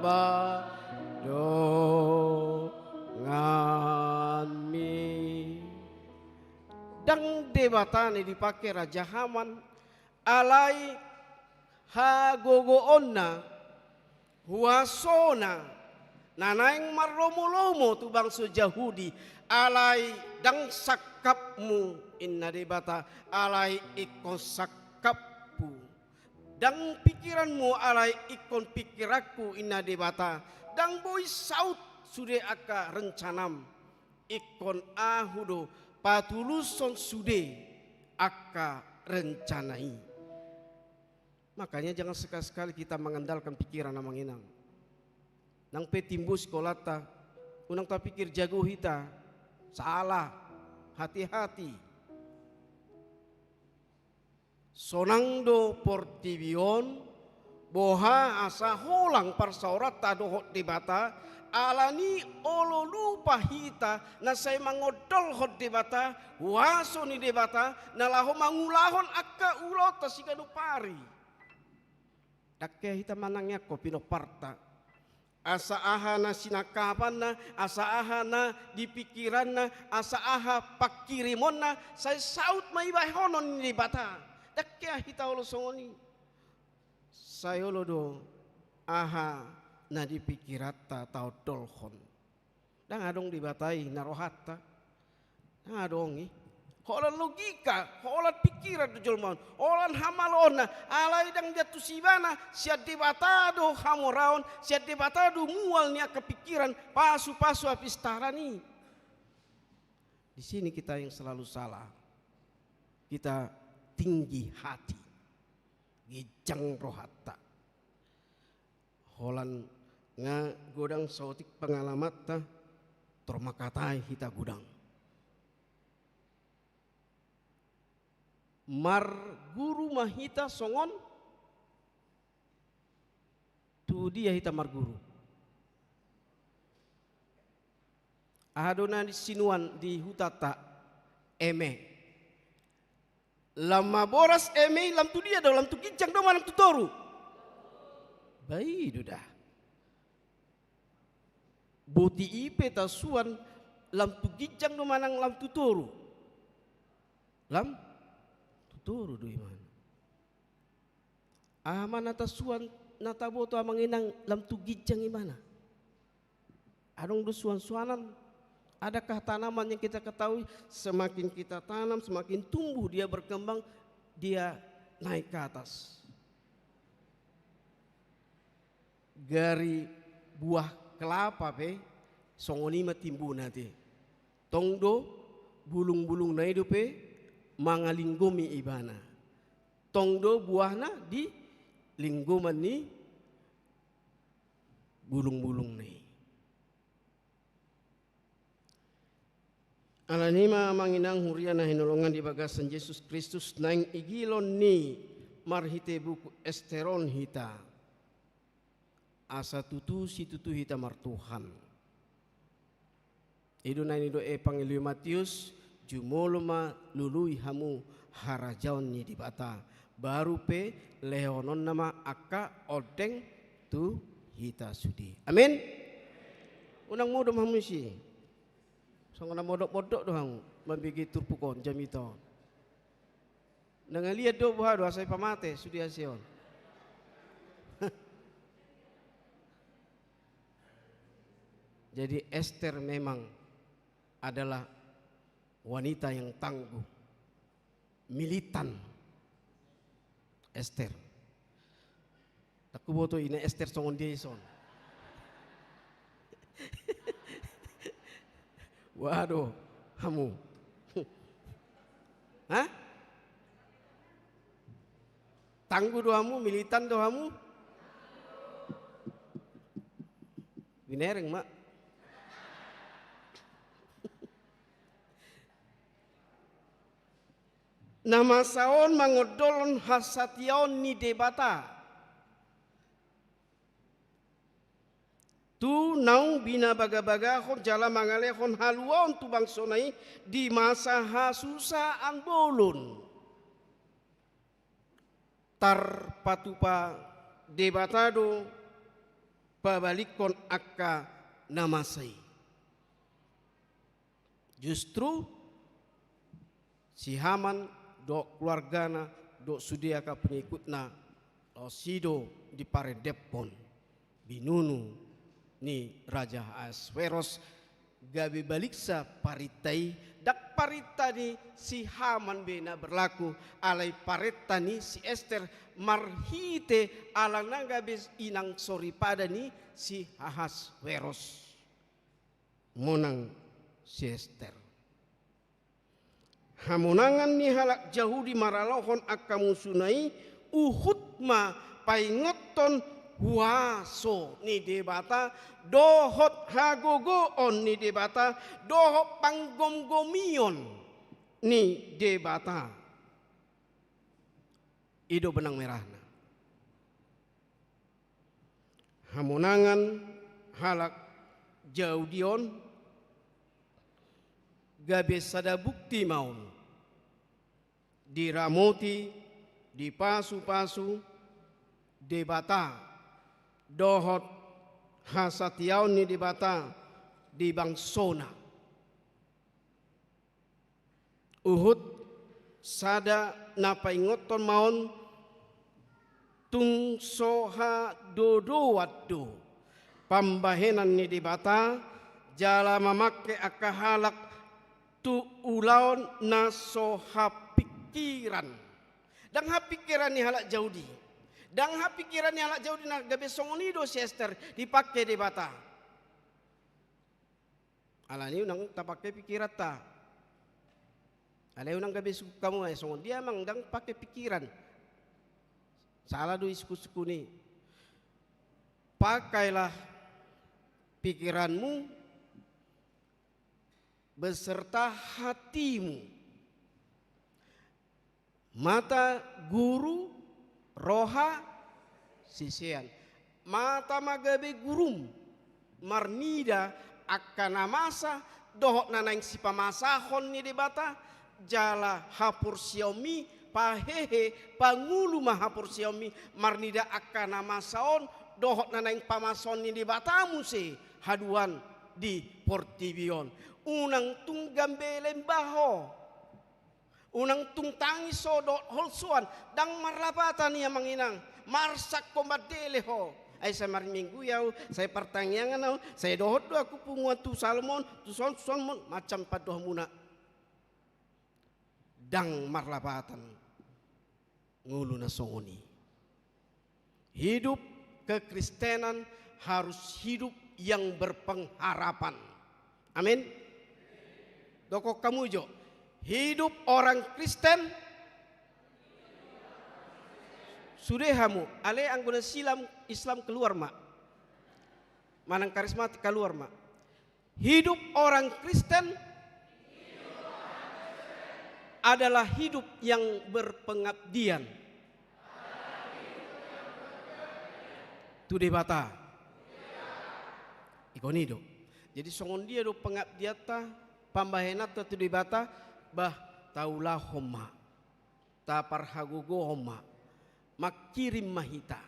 baen donganmi. Ndang Debata na dipangke Raja Haman, alai hagogoonna, huasona, na naeng marlomolomo tu bangso Jahudi, alai ndang sangkapmu, inna Debata, alai ingkon sangkapku. Ndang pikiranmu, alai ingkon pikiranku, inna Debata. Ndang boi saut sude angka rencanam. Ingkon Ahu do patulushon sude angka rencana i. Makanya jangan sekali-sekali kita mengandalkan pikiran, amang inang. Nang pe timbo sikolanta, unang tapikir jago hita. Salah. Hati-hati. Sonang do portibi on, boha asa holang parsaoranta dohot Debata, ala ni olo lupa hita na sai mangondolhon Debata, huaso ni Debata, na laho mangulahon angka ulaonta siganup ari. Ndang hea hita manangiangkon pinomparta. Asa aha na sinangkapanna, asa aha na di pikiranna, asa aha pangkirimonna, sai saut ma i bahenon ni Debata. Ndang hea hita olo songon i. Sai olo do aha na di pikiranta taondolhon. Ndang adong Debata i na rohanta. Ndang adong i. Holan logika, holan pikiran do jolma on, holan hamaloonna, alai ndang diantusi ibana, sian Debata do hamoraon, sian Debata do mual ni angka pikiran, pasu-pasu hapistaran i. Di sini kita yang selalu salah. Kita tinggi hati. Ginjang rohanta. Holan nga godang saotik pangalamanta, tor mangkatai hita godang. Marguru ma hita songon, tu dia hita marguru? Aha do na sinuan di hutanta, eme. Lam ma boras eme i, lam tu dia do, lam tu ginjang do manang tu toru? Ba i do da. Boti i pe tasuan lam tu ginjang do manang lam tu toru? Lam tu toru do ibana. Aha ma na tasuan, na taboto amang inang lam tu ginjang ibana? Adong do suan-suanan, adakah tanaman yang kita ketahui, semakin kita tanam, semakin tumbuh, dia berkembang, dia naik ke atas. Gari buah kelapa pe, songon i ma timbuna te. Tong do bulung-bulungna i dope mangalinggomi ibana. Tong do buahna di linggoman ni bulung-bulungna i. Alani i ma amang inang huria na hinaholongan di bagasan Jesus Kristus, naeng igilon ni marhite buku Ester on hita. asa tutu situtu hita martuhan. I do na nidok Evangelium Matius, jumolo ma lului hamu harajaon ni Debata, baru pe lehononna ma angka ondeng tu hita sude. Amin. Unang modom hamu isi. Songon na modok-modok do hamu mambege turpuk on, jamita on. Na ngaliat do boha do asa ipamate sude asi on. Jadi Ester memang adalah wanita yang tangguh, militan. Ester. Ndang huboto ina Ester songon dia ison. Waduh, hamu. Hah? Tangguh do hamu, militan do hamu? Binereng ma. Na masa on mangondolhon hasatiaon ni Debata tu naung binabagabagahon jala mangalehon haluaon tu bangsona i di masa hasusaan bolon. Tarpatupa Debata do pabalikkon angka na masa i. Justru si Haman dohot keluargana dohot sude angka pengikutna, laos i do diparendephon binunu ni Raja Ahasveros, gabe baliksa parinta i, ndang parinta ni si Haman be na berlaku, alai parinta ni si Ester marhite ala na gabe inang soripada ni si Ahasveros. Monang si Ester. Hamonangan ni halak Jahudi maralohon angka musuna i, huhut ma paingothon huaso ni Debata, dohot hagogoon ni Debata, dohot panggomgomion ni Debata. I do benang merahna. Hamonangan halak Jahudi on gabe sada bukti ma on, diramoti, dipasupasu Debata, dohot hasatiaon ni Debata di bangsona. Huhut sada na paingothon ma on, tung so hadodoan do pambahenan ni Debata, jala mamangke angka halak tu ulaon na so hapingkiran. Ndang hapingkiran ni halak Jahudi. Ndang hapingkiran ni halak Jahudi na gabe songon i do si Ester dipangke Debata. Alani unang tapangke pingkiranta. Alai unang gabe sungkun hamu, ai songon dia amang ndang pangke pingkiran. Sala do i sungkunsungkun i. Pakailah pikiranmu beserta hatimu. Mata guru, roha sisean. Mata ma gabe gurum, marnida angka na masa dohot na naeng sipamasahon ni Debata, jala haporseaonmi, pahehe, pangulu ma haporseaonmi, marnida angka na masa on dohot na naeng pamasahon ni Debata muse haduan di portibi on. Unang tung gambeleng ba ho. Unang tung tangis ho dohot holsoan, ndang marlapatan i amang inang, marsangko mandele ho. Ai sai marminggu i au, sai partangiangan au, sai dohot do au punguan tu salom on, tu son, tu son mon, macam pandohanmuna. Ndang marlapatan ngolu na songon i. Hidup kekristenan harus hidup yang berpengharapan. Amin. Dokkon hamu jo. Hidup orang Kristen. Sude hamu, ale anggo na Islam, Islam keluar ma. Manang karismatik keluar ma. Hidup orang Kristen adalah hidup yang berpengabdian tu Debata. Ingkon i do. Jadi songon dia do pangabdianta, pambahenanta tu Debata, bah, taulahon ma, taparhagogohon ma, mangkirim ma hita.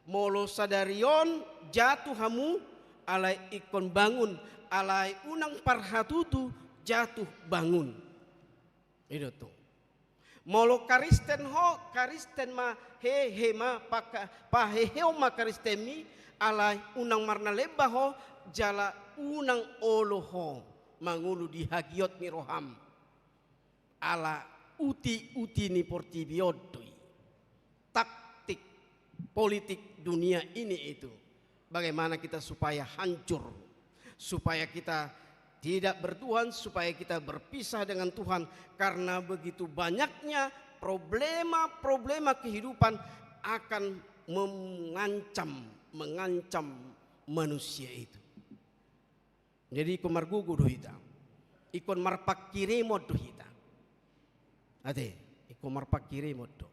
Molo sadari on jatuh hamu, alai ingkon bangun, alai unang parhatutu, jatuh bangun. I do tutu. Molo Karisten ho, Karisten ma, hehe ma, paka-, paheheon ma Karistenmi, alai unang marnalemba ho, jala unang olo ho mangolu di hagiot ni roham. Ala uti-uti ni portibi on do i. Taktik politik dunia ini itu. Bagaimana kita supaya hancur, supaya kita tidak bertuhan, supaya kita berpisah dengan Tuhan, karena begitu banyaknya problema-problema kehidupan akan mengancam, mengancam manusia itu. Jadi ingkon margogo do hita. Ingkon marpangkirimon do hita. Ate, ingkon marpangkirimon do.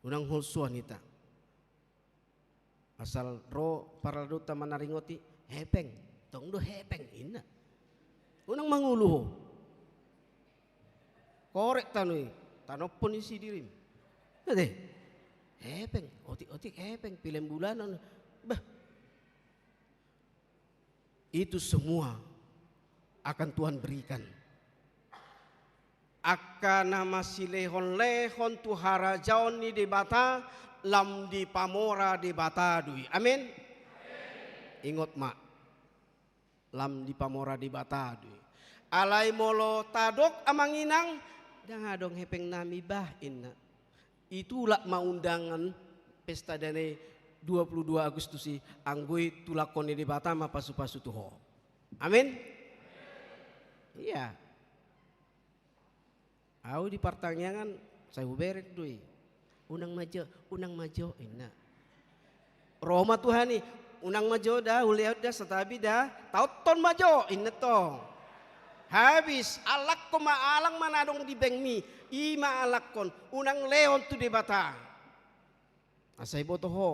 Unang holsoan hita. Asal ro parhaldoanta manaringoti, hepeng. Tong do hepeng, inna. Unang mangolu ho. Korek tano i, tanophon isi dirim. Ate. Hepeng, otik-otik hepeng, pilem bulanan. Bah. Itu semua akan Tuhan berikan. Angka na masilehon-lehon tu harajaon ni Debata, lam dipamora Debata do i. Amin. Ingot ma, lam dipamora Debata do i. Alai molo tadok amang inang, ndang adong hepeng nami bah, inna. Itulak ma undangan pesta damai dua puluh dua Agustus i, anggo i tulakkon ni Debata ma pasu-pasu tu ho. Amin. Iya. Au di partangiangan, sai huberek do i. Unang ma jo, unang ma jo, inna. Ro ma Tuhan i, unang ma jo da, hulehon da, santabi da, taothon ma jo, inna tong. Habis, alangkon ma, alang ma na adong di bankmi, i ma alangkon, unang lehon tu Debata. Asa iboto ho,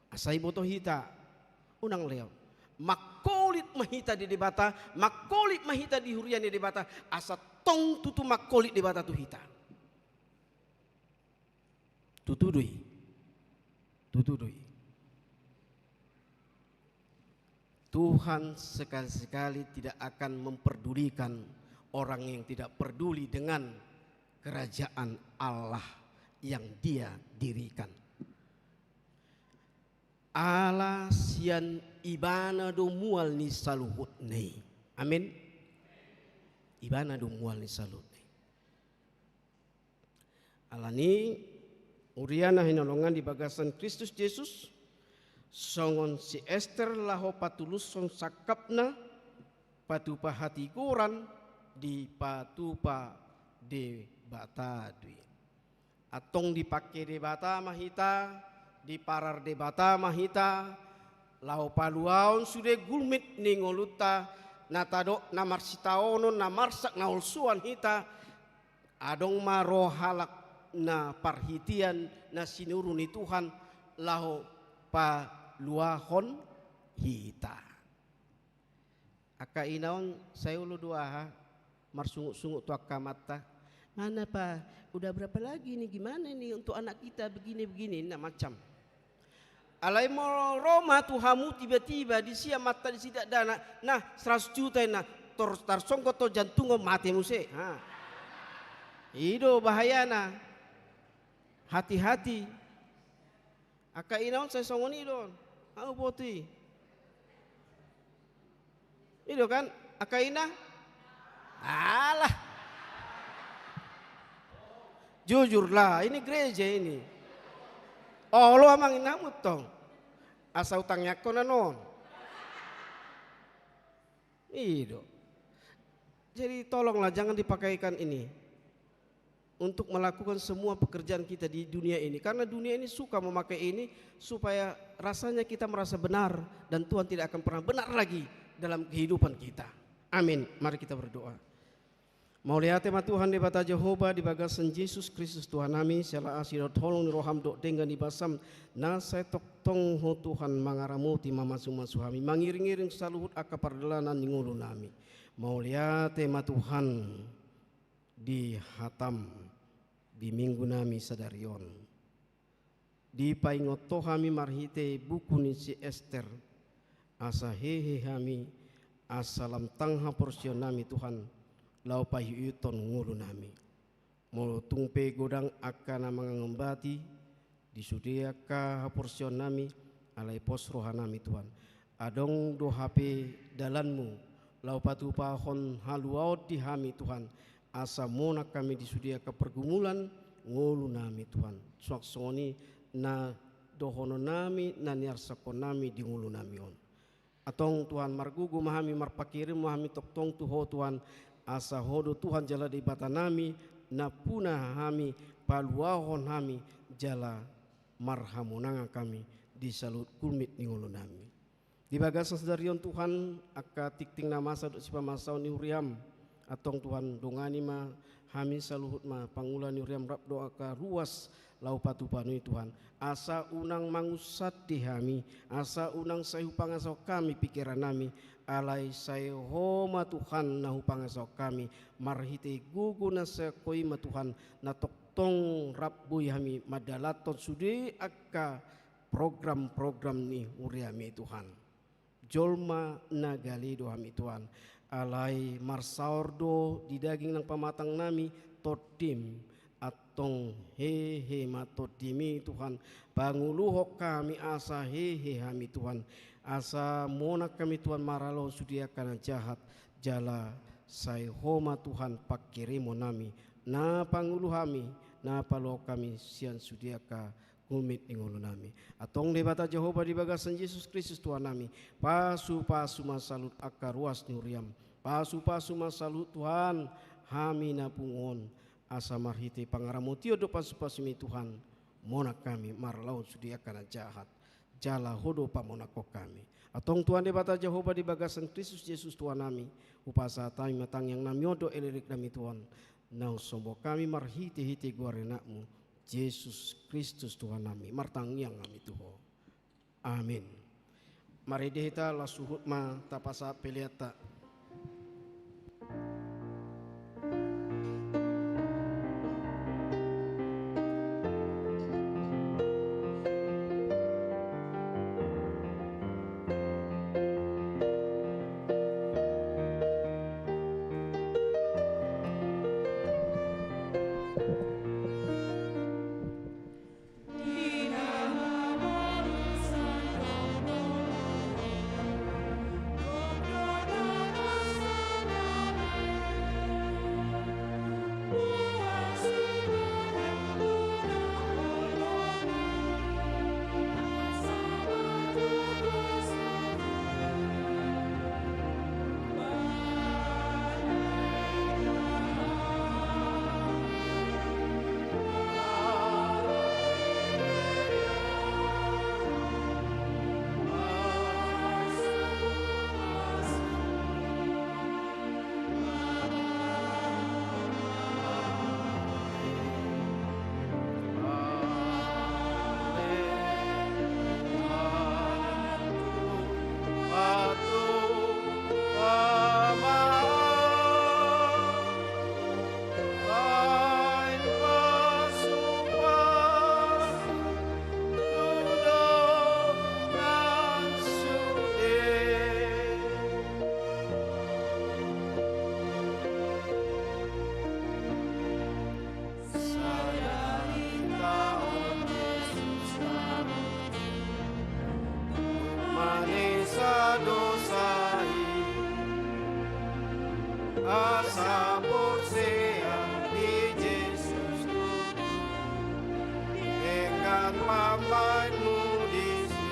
asa iboto hita, unang lehon. Mangkolit ma hita di Debata, mangkolit ma hita di huria ni Debata, asa tong tutu mangkolit Debata tu hita. Tutu do i. Tutu do i. Tuhan sekali-sekali tidak akan memperdulikan orang yang tidak peduli dengan kerajaan Allah yang Dia dirikan. Ala sian Ibana do mual ni saluhutna i. Amin. Ibana do mual ni saluhutna i. Alani i, huria na hinaholongan di bagasan Kristus Jesus, songon si Ester laho patulushon sangkapna, patupa hatigoran dipatupa Debata do i. Antong dipangke Debata ma hita, diparar Debata ma hita, laho paluahon sude gulmit ni ngolunta, na tadok na marsitaonon, na marsak na holsoan hita, adong ma ro halak na parhitean na sinuru ni Tuhan laho paluahon hita. Angka ina on sai olo do aha, marsungut-sungut tu angka amanta. Mana pa, udah berapa lagi ini, gimana ini untuk anak kita begini-begini, na macam. Alai molo ro ma tu hamu tiba-tiba disi amanta disi dakdanak, nah seratus juta inna, tor tarsonggot ho jantung on mate muse. Ha. I do bahayana. Hati-hati. Angka ina on sai songon i do on. Au boto i. I do kan, angka ina? Alah. Jujurlah, ini gereja ini. Olo amang inamu tong. Asa hutangiangkon anon. I do. Jadi tolonglah jangan dipakaikan ini untuk melakukan semua pekerjaan kita di dunia ini. Karena dunia ini suka memakai ini supaya rasanya kita merasa benar dan Tuhan tidak akan pernah benar lagi dalam kehidupan kita. Amin. Mari kita berdoa. Mauliate ma Tuhan Debata Jahowa di bagasan Jesus Kristus Tuhan nami, siala asi dohot holong ni roham dohot denggan ni basam, na sai tongtong Ho Tuhan mangaramoti, mamasumasu hami, mangiringiring saluhut angka pardalanan ni ngolu nami. Mauliate ma Tuhan di hatam di minggu nami sadari on. Dipaingot Ho hami marhite buku ni si Ester, asa hehe hami, asa lam tang haporseaon nami Tuhan, laho paihutihut ngolu nami. Molo tung pe godang angka na mangangombati di sude angka haporseaon nami, alai pos roha nami Tuhan. Adong do hape dalanmu, laho patupahon haluaon di hami Tuhan, asa monang hami di sude angka pergumulan ngolu nami Tuhan. Suang songon i na dohonon nami, na niarsakhon nami di ngolu nami on. Antong Tuhan, margogo ma hami, marpangkirim ma hami tongtong tu Ho Tuhan, asa Ho do Tuhan jala Debata nami, nampuna hami, paluahon hami, jala marhamonangan hami di saluhut gulmit ni ngolu nami. Di bagasan sadari on Tuhan, angka tingting na masa dohot sipamasaon ni huriam, antong Tuhan, dongani ma hami saluhut ma pangula ni huriam rap dohot angka ruas laho patupahon i Tuhan. Asa unang mangunsat di hami, asa unang sai hupangasahon hami pingkiran nami, alai sai Ho ma Tuhan na hupangasahon hami, marhite gogo na sai Ho i ma Tuhan, na tongtong rap boi hami mandalanhon sude angka program-program ni huriam i Tuhan. Jolma na gale do hami Tuhan, alai marsaor do di daging nang pamatang nami tondim, antong hehe ma tondim i Tuhan, panguluhon hami asa hehe hami Tuhan, asa monang hami Tuhan marhalado sude angka na jahat, jala sai Ho ma Tuhan pangkirimon nami, na pangulu hami, na paluahon hami sian sude angka gulmit ni ngolu nami. Antong Debata Jahowa di bagasan Jesus Kristus Tuhan nami, pasupasu ma saluhut angka ruas ni huriam, pasupasu ma saluhut Tuhan hami na pungu on, asa marhite pangaramotion dohot pasupasum i Tuhan, monang hami marhalado sude angka na jahat, jala Ho do pamonanghon hami. Antong Tuhan Debata Jahowa di bagasan Kristus Jesus Tuhan nami, hupasahat hami ma tangiang nami on dohot elekelek nami Tuhan, na husombahon hami marhitehite goar ni anakmu, Jesus Kristus Tuhan nami, martangiang hami tu Ho. Amin. Marende hita, laos huhut ma tapasahat peleanta. Manesa dosa i, asa porsea di Jesus Tuhan, denggan pambahenmu disi.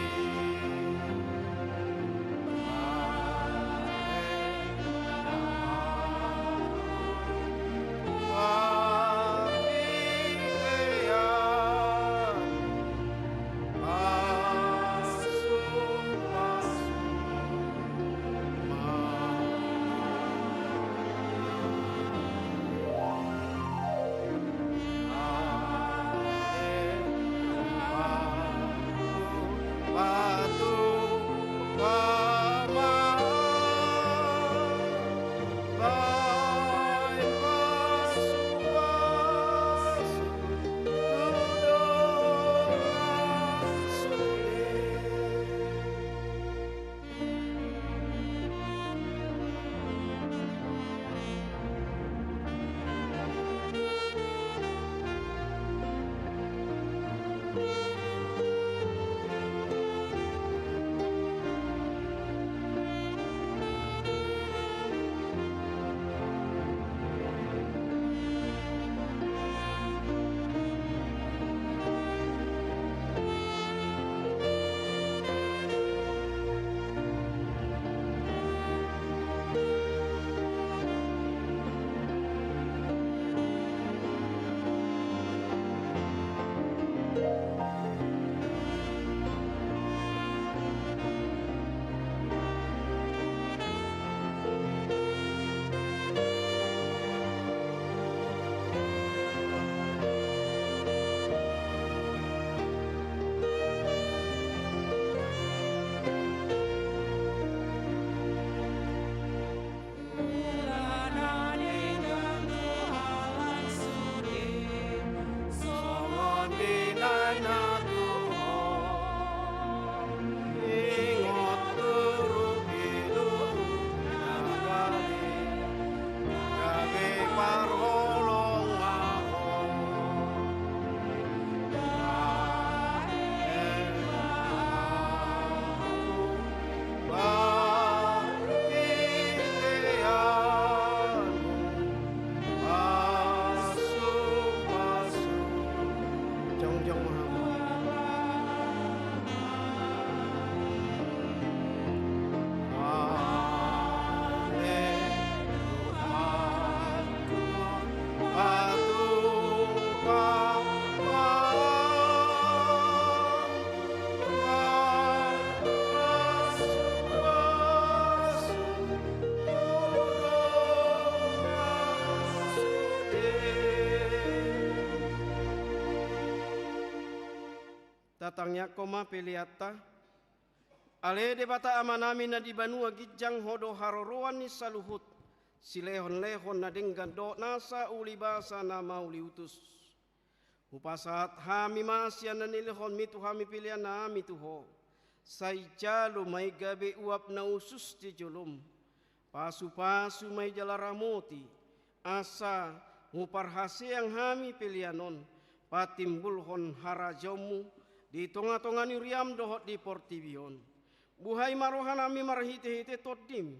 Angka ma peleanta. Ale Debata Amanami na di banua ginjang, Ho do haroroan ni saluhut silehonlehon na denggan dohot nasa ulibasa na mauliutus. Hupasahat hami ma sian na nilehonmi tu hami peleannami tu Ho. Sai jalo ma i gabe uap na usus di jolom. Pasupasu ma i jala ramoti, asa huparhaseang hami pelean on patimbulhon harajaonmu di tongatonga ni riam dohot di portibi on. Buhai ma rohanami marhitehite Tondim,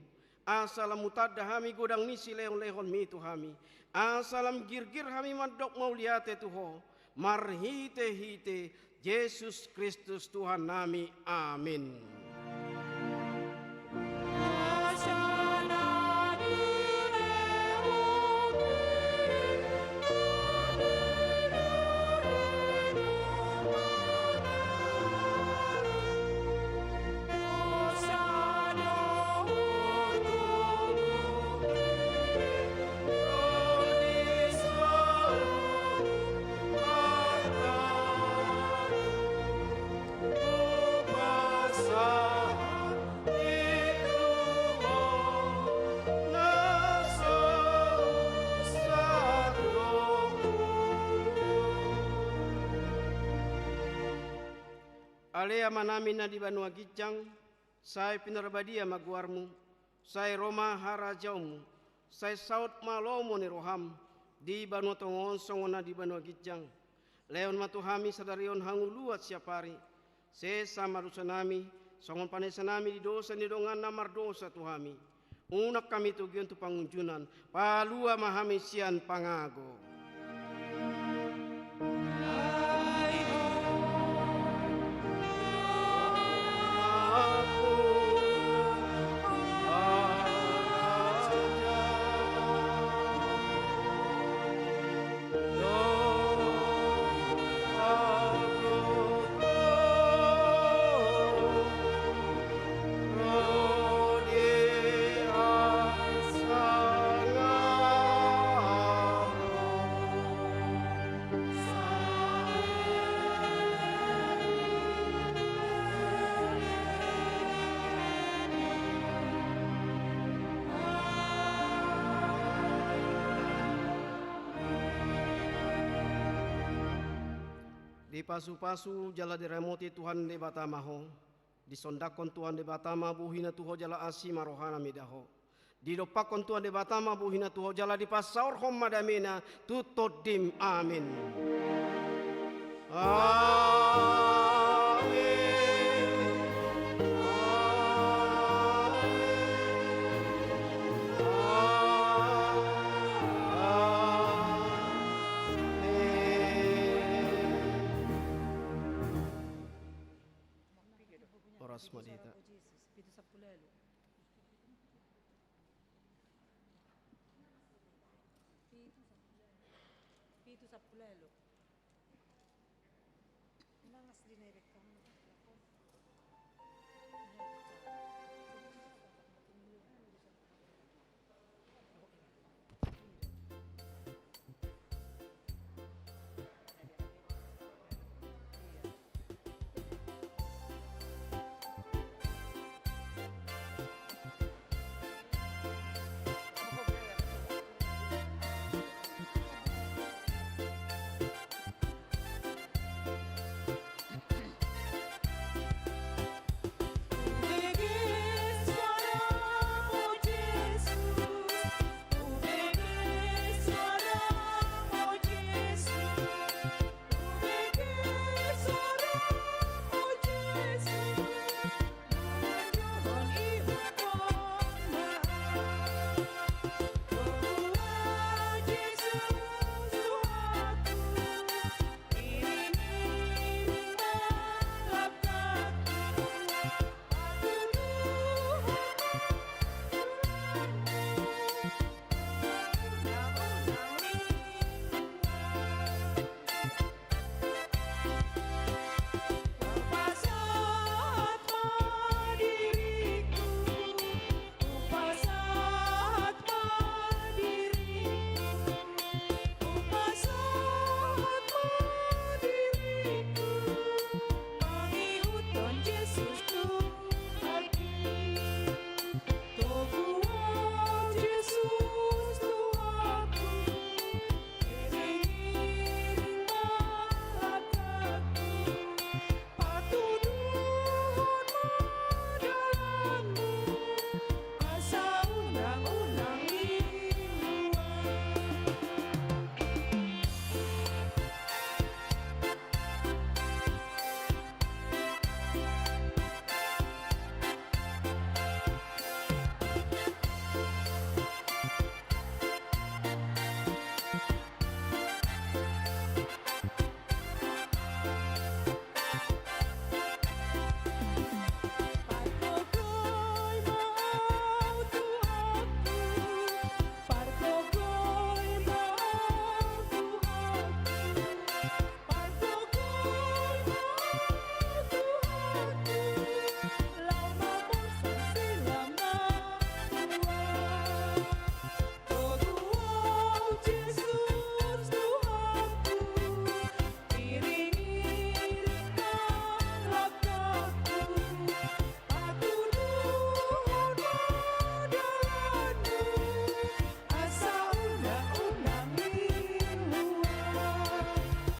asa lam hutanda hami godang ni silehonlehonmi tu hami, asa lam girgir hami mandok mauliate tu Ho, marhitehite Jesus Kristus Tuhannami. Amin. Ale Amanami na di banua ginjang, sai pinarbadia ma goarmu, sai ro ma harajaonmu, sai saut ma lomo ni roham di banua tonga on songon na di banua ginjang. Lehon ma tu hami sadari on hangoluan siapari. Sesa ma dosanami, songon panesanami di dosa ni dongan na mardosa tu hami. Unang hami togihon tu pangunjunan, palua ma hami sian pangago. Dipasupasu jala diramoti Tuhan Debata ma ho. Disondangkon Tuhan Debata ma bohina tu ho jala asi ma rohana mida ho. Didompakkon Tuhan Debata ma bohina tu ho jala dipasaorhon ma damena tu tondim. Amin. Amin. Amin. Amin. Horas ma di hita. Pitu sampulu tolu.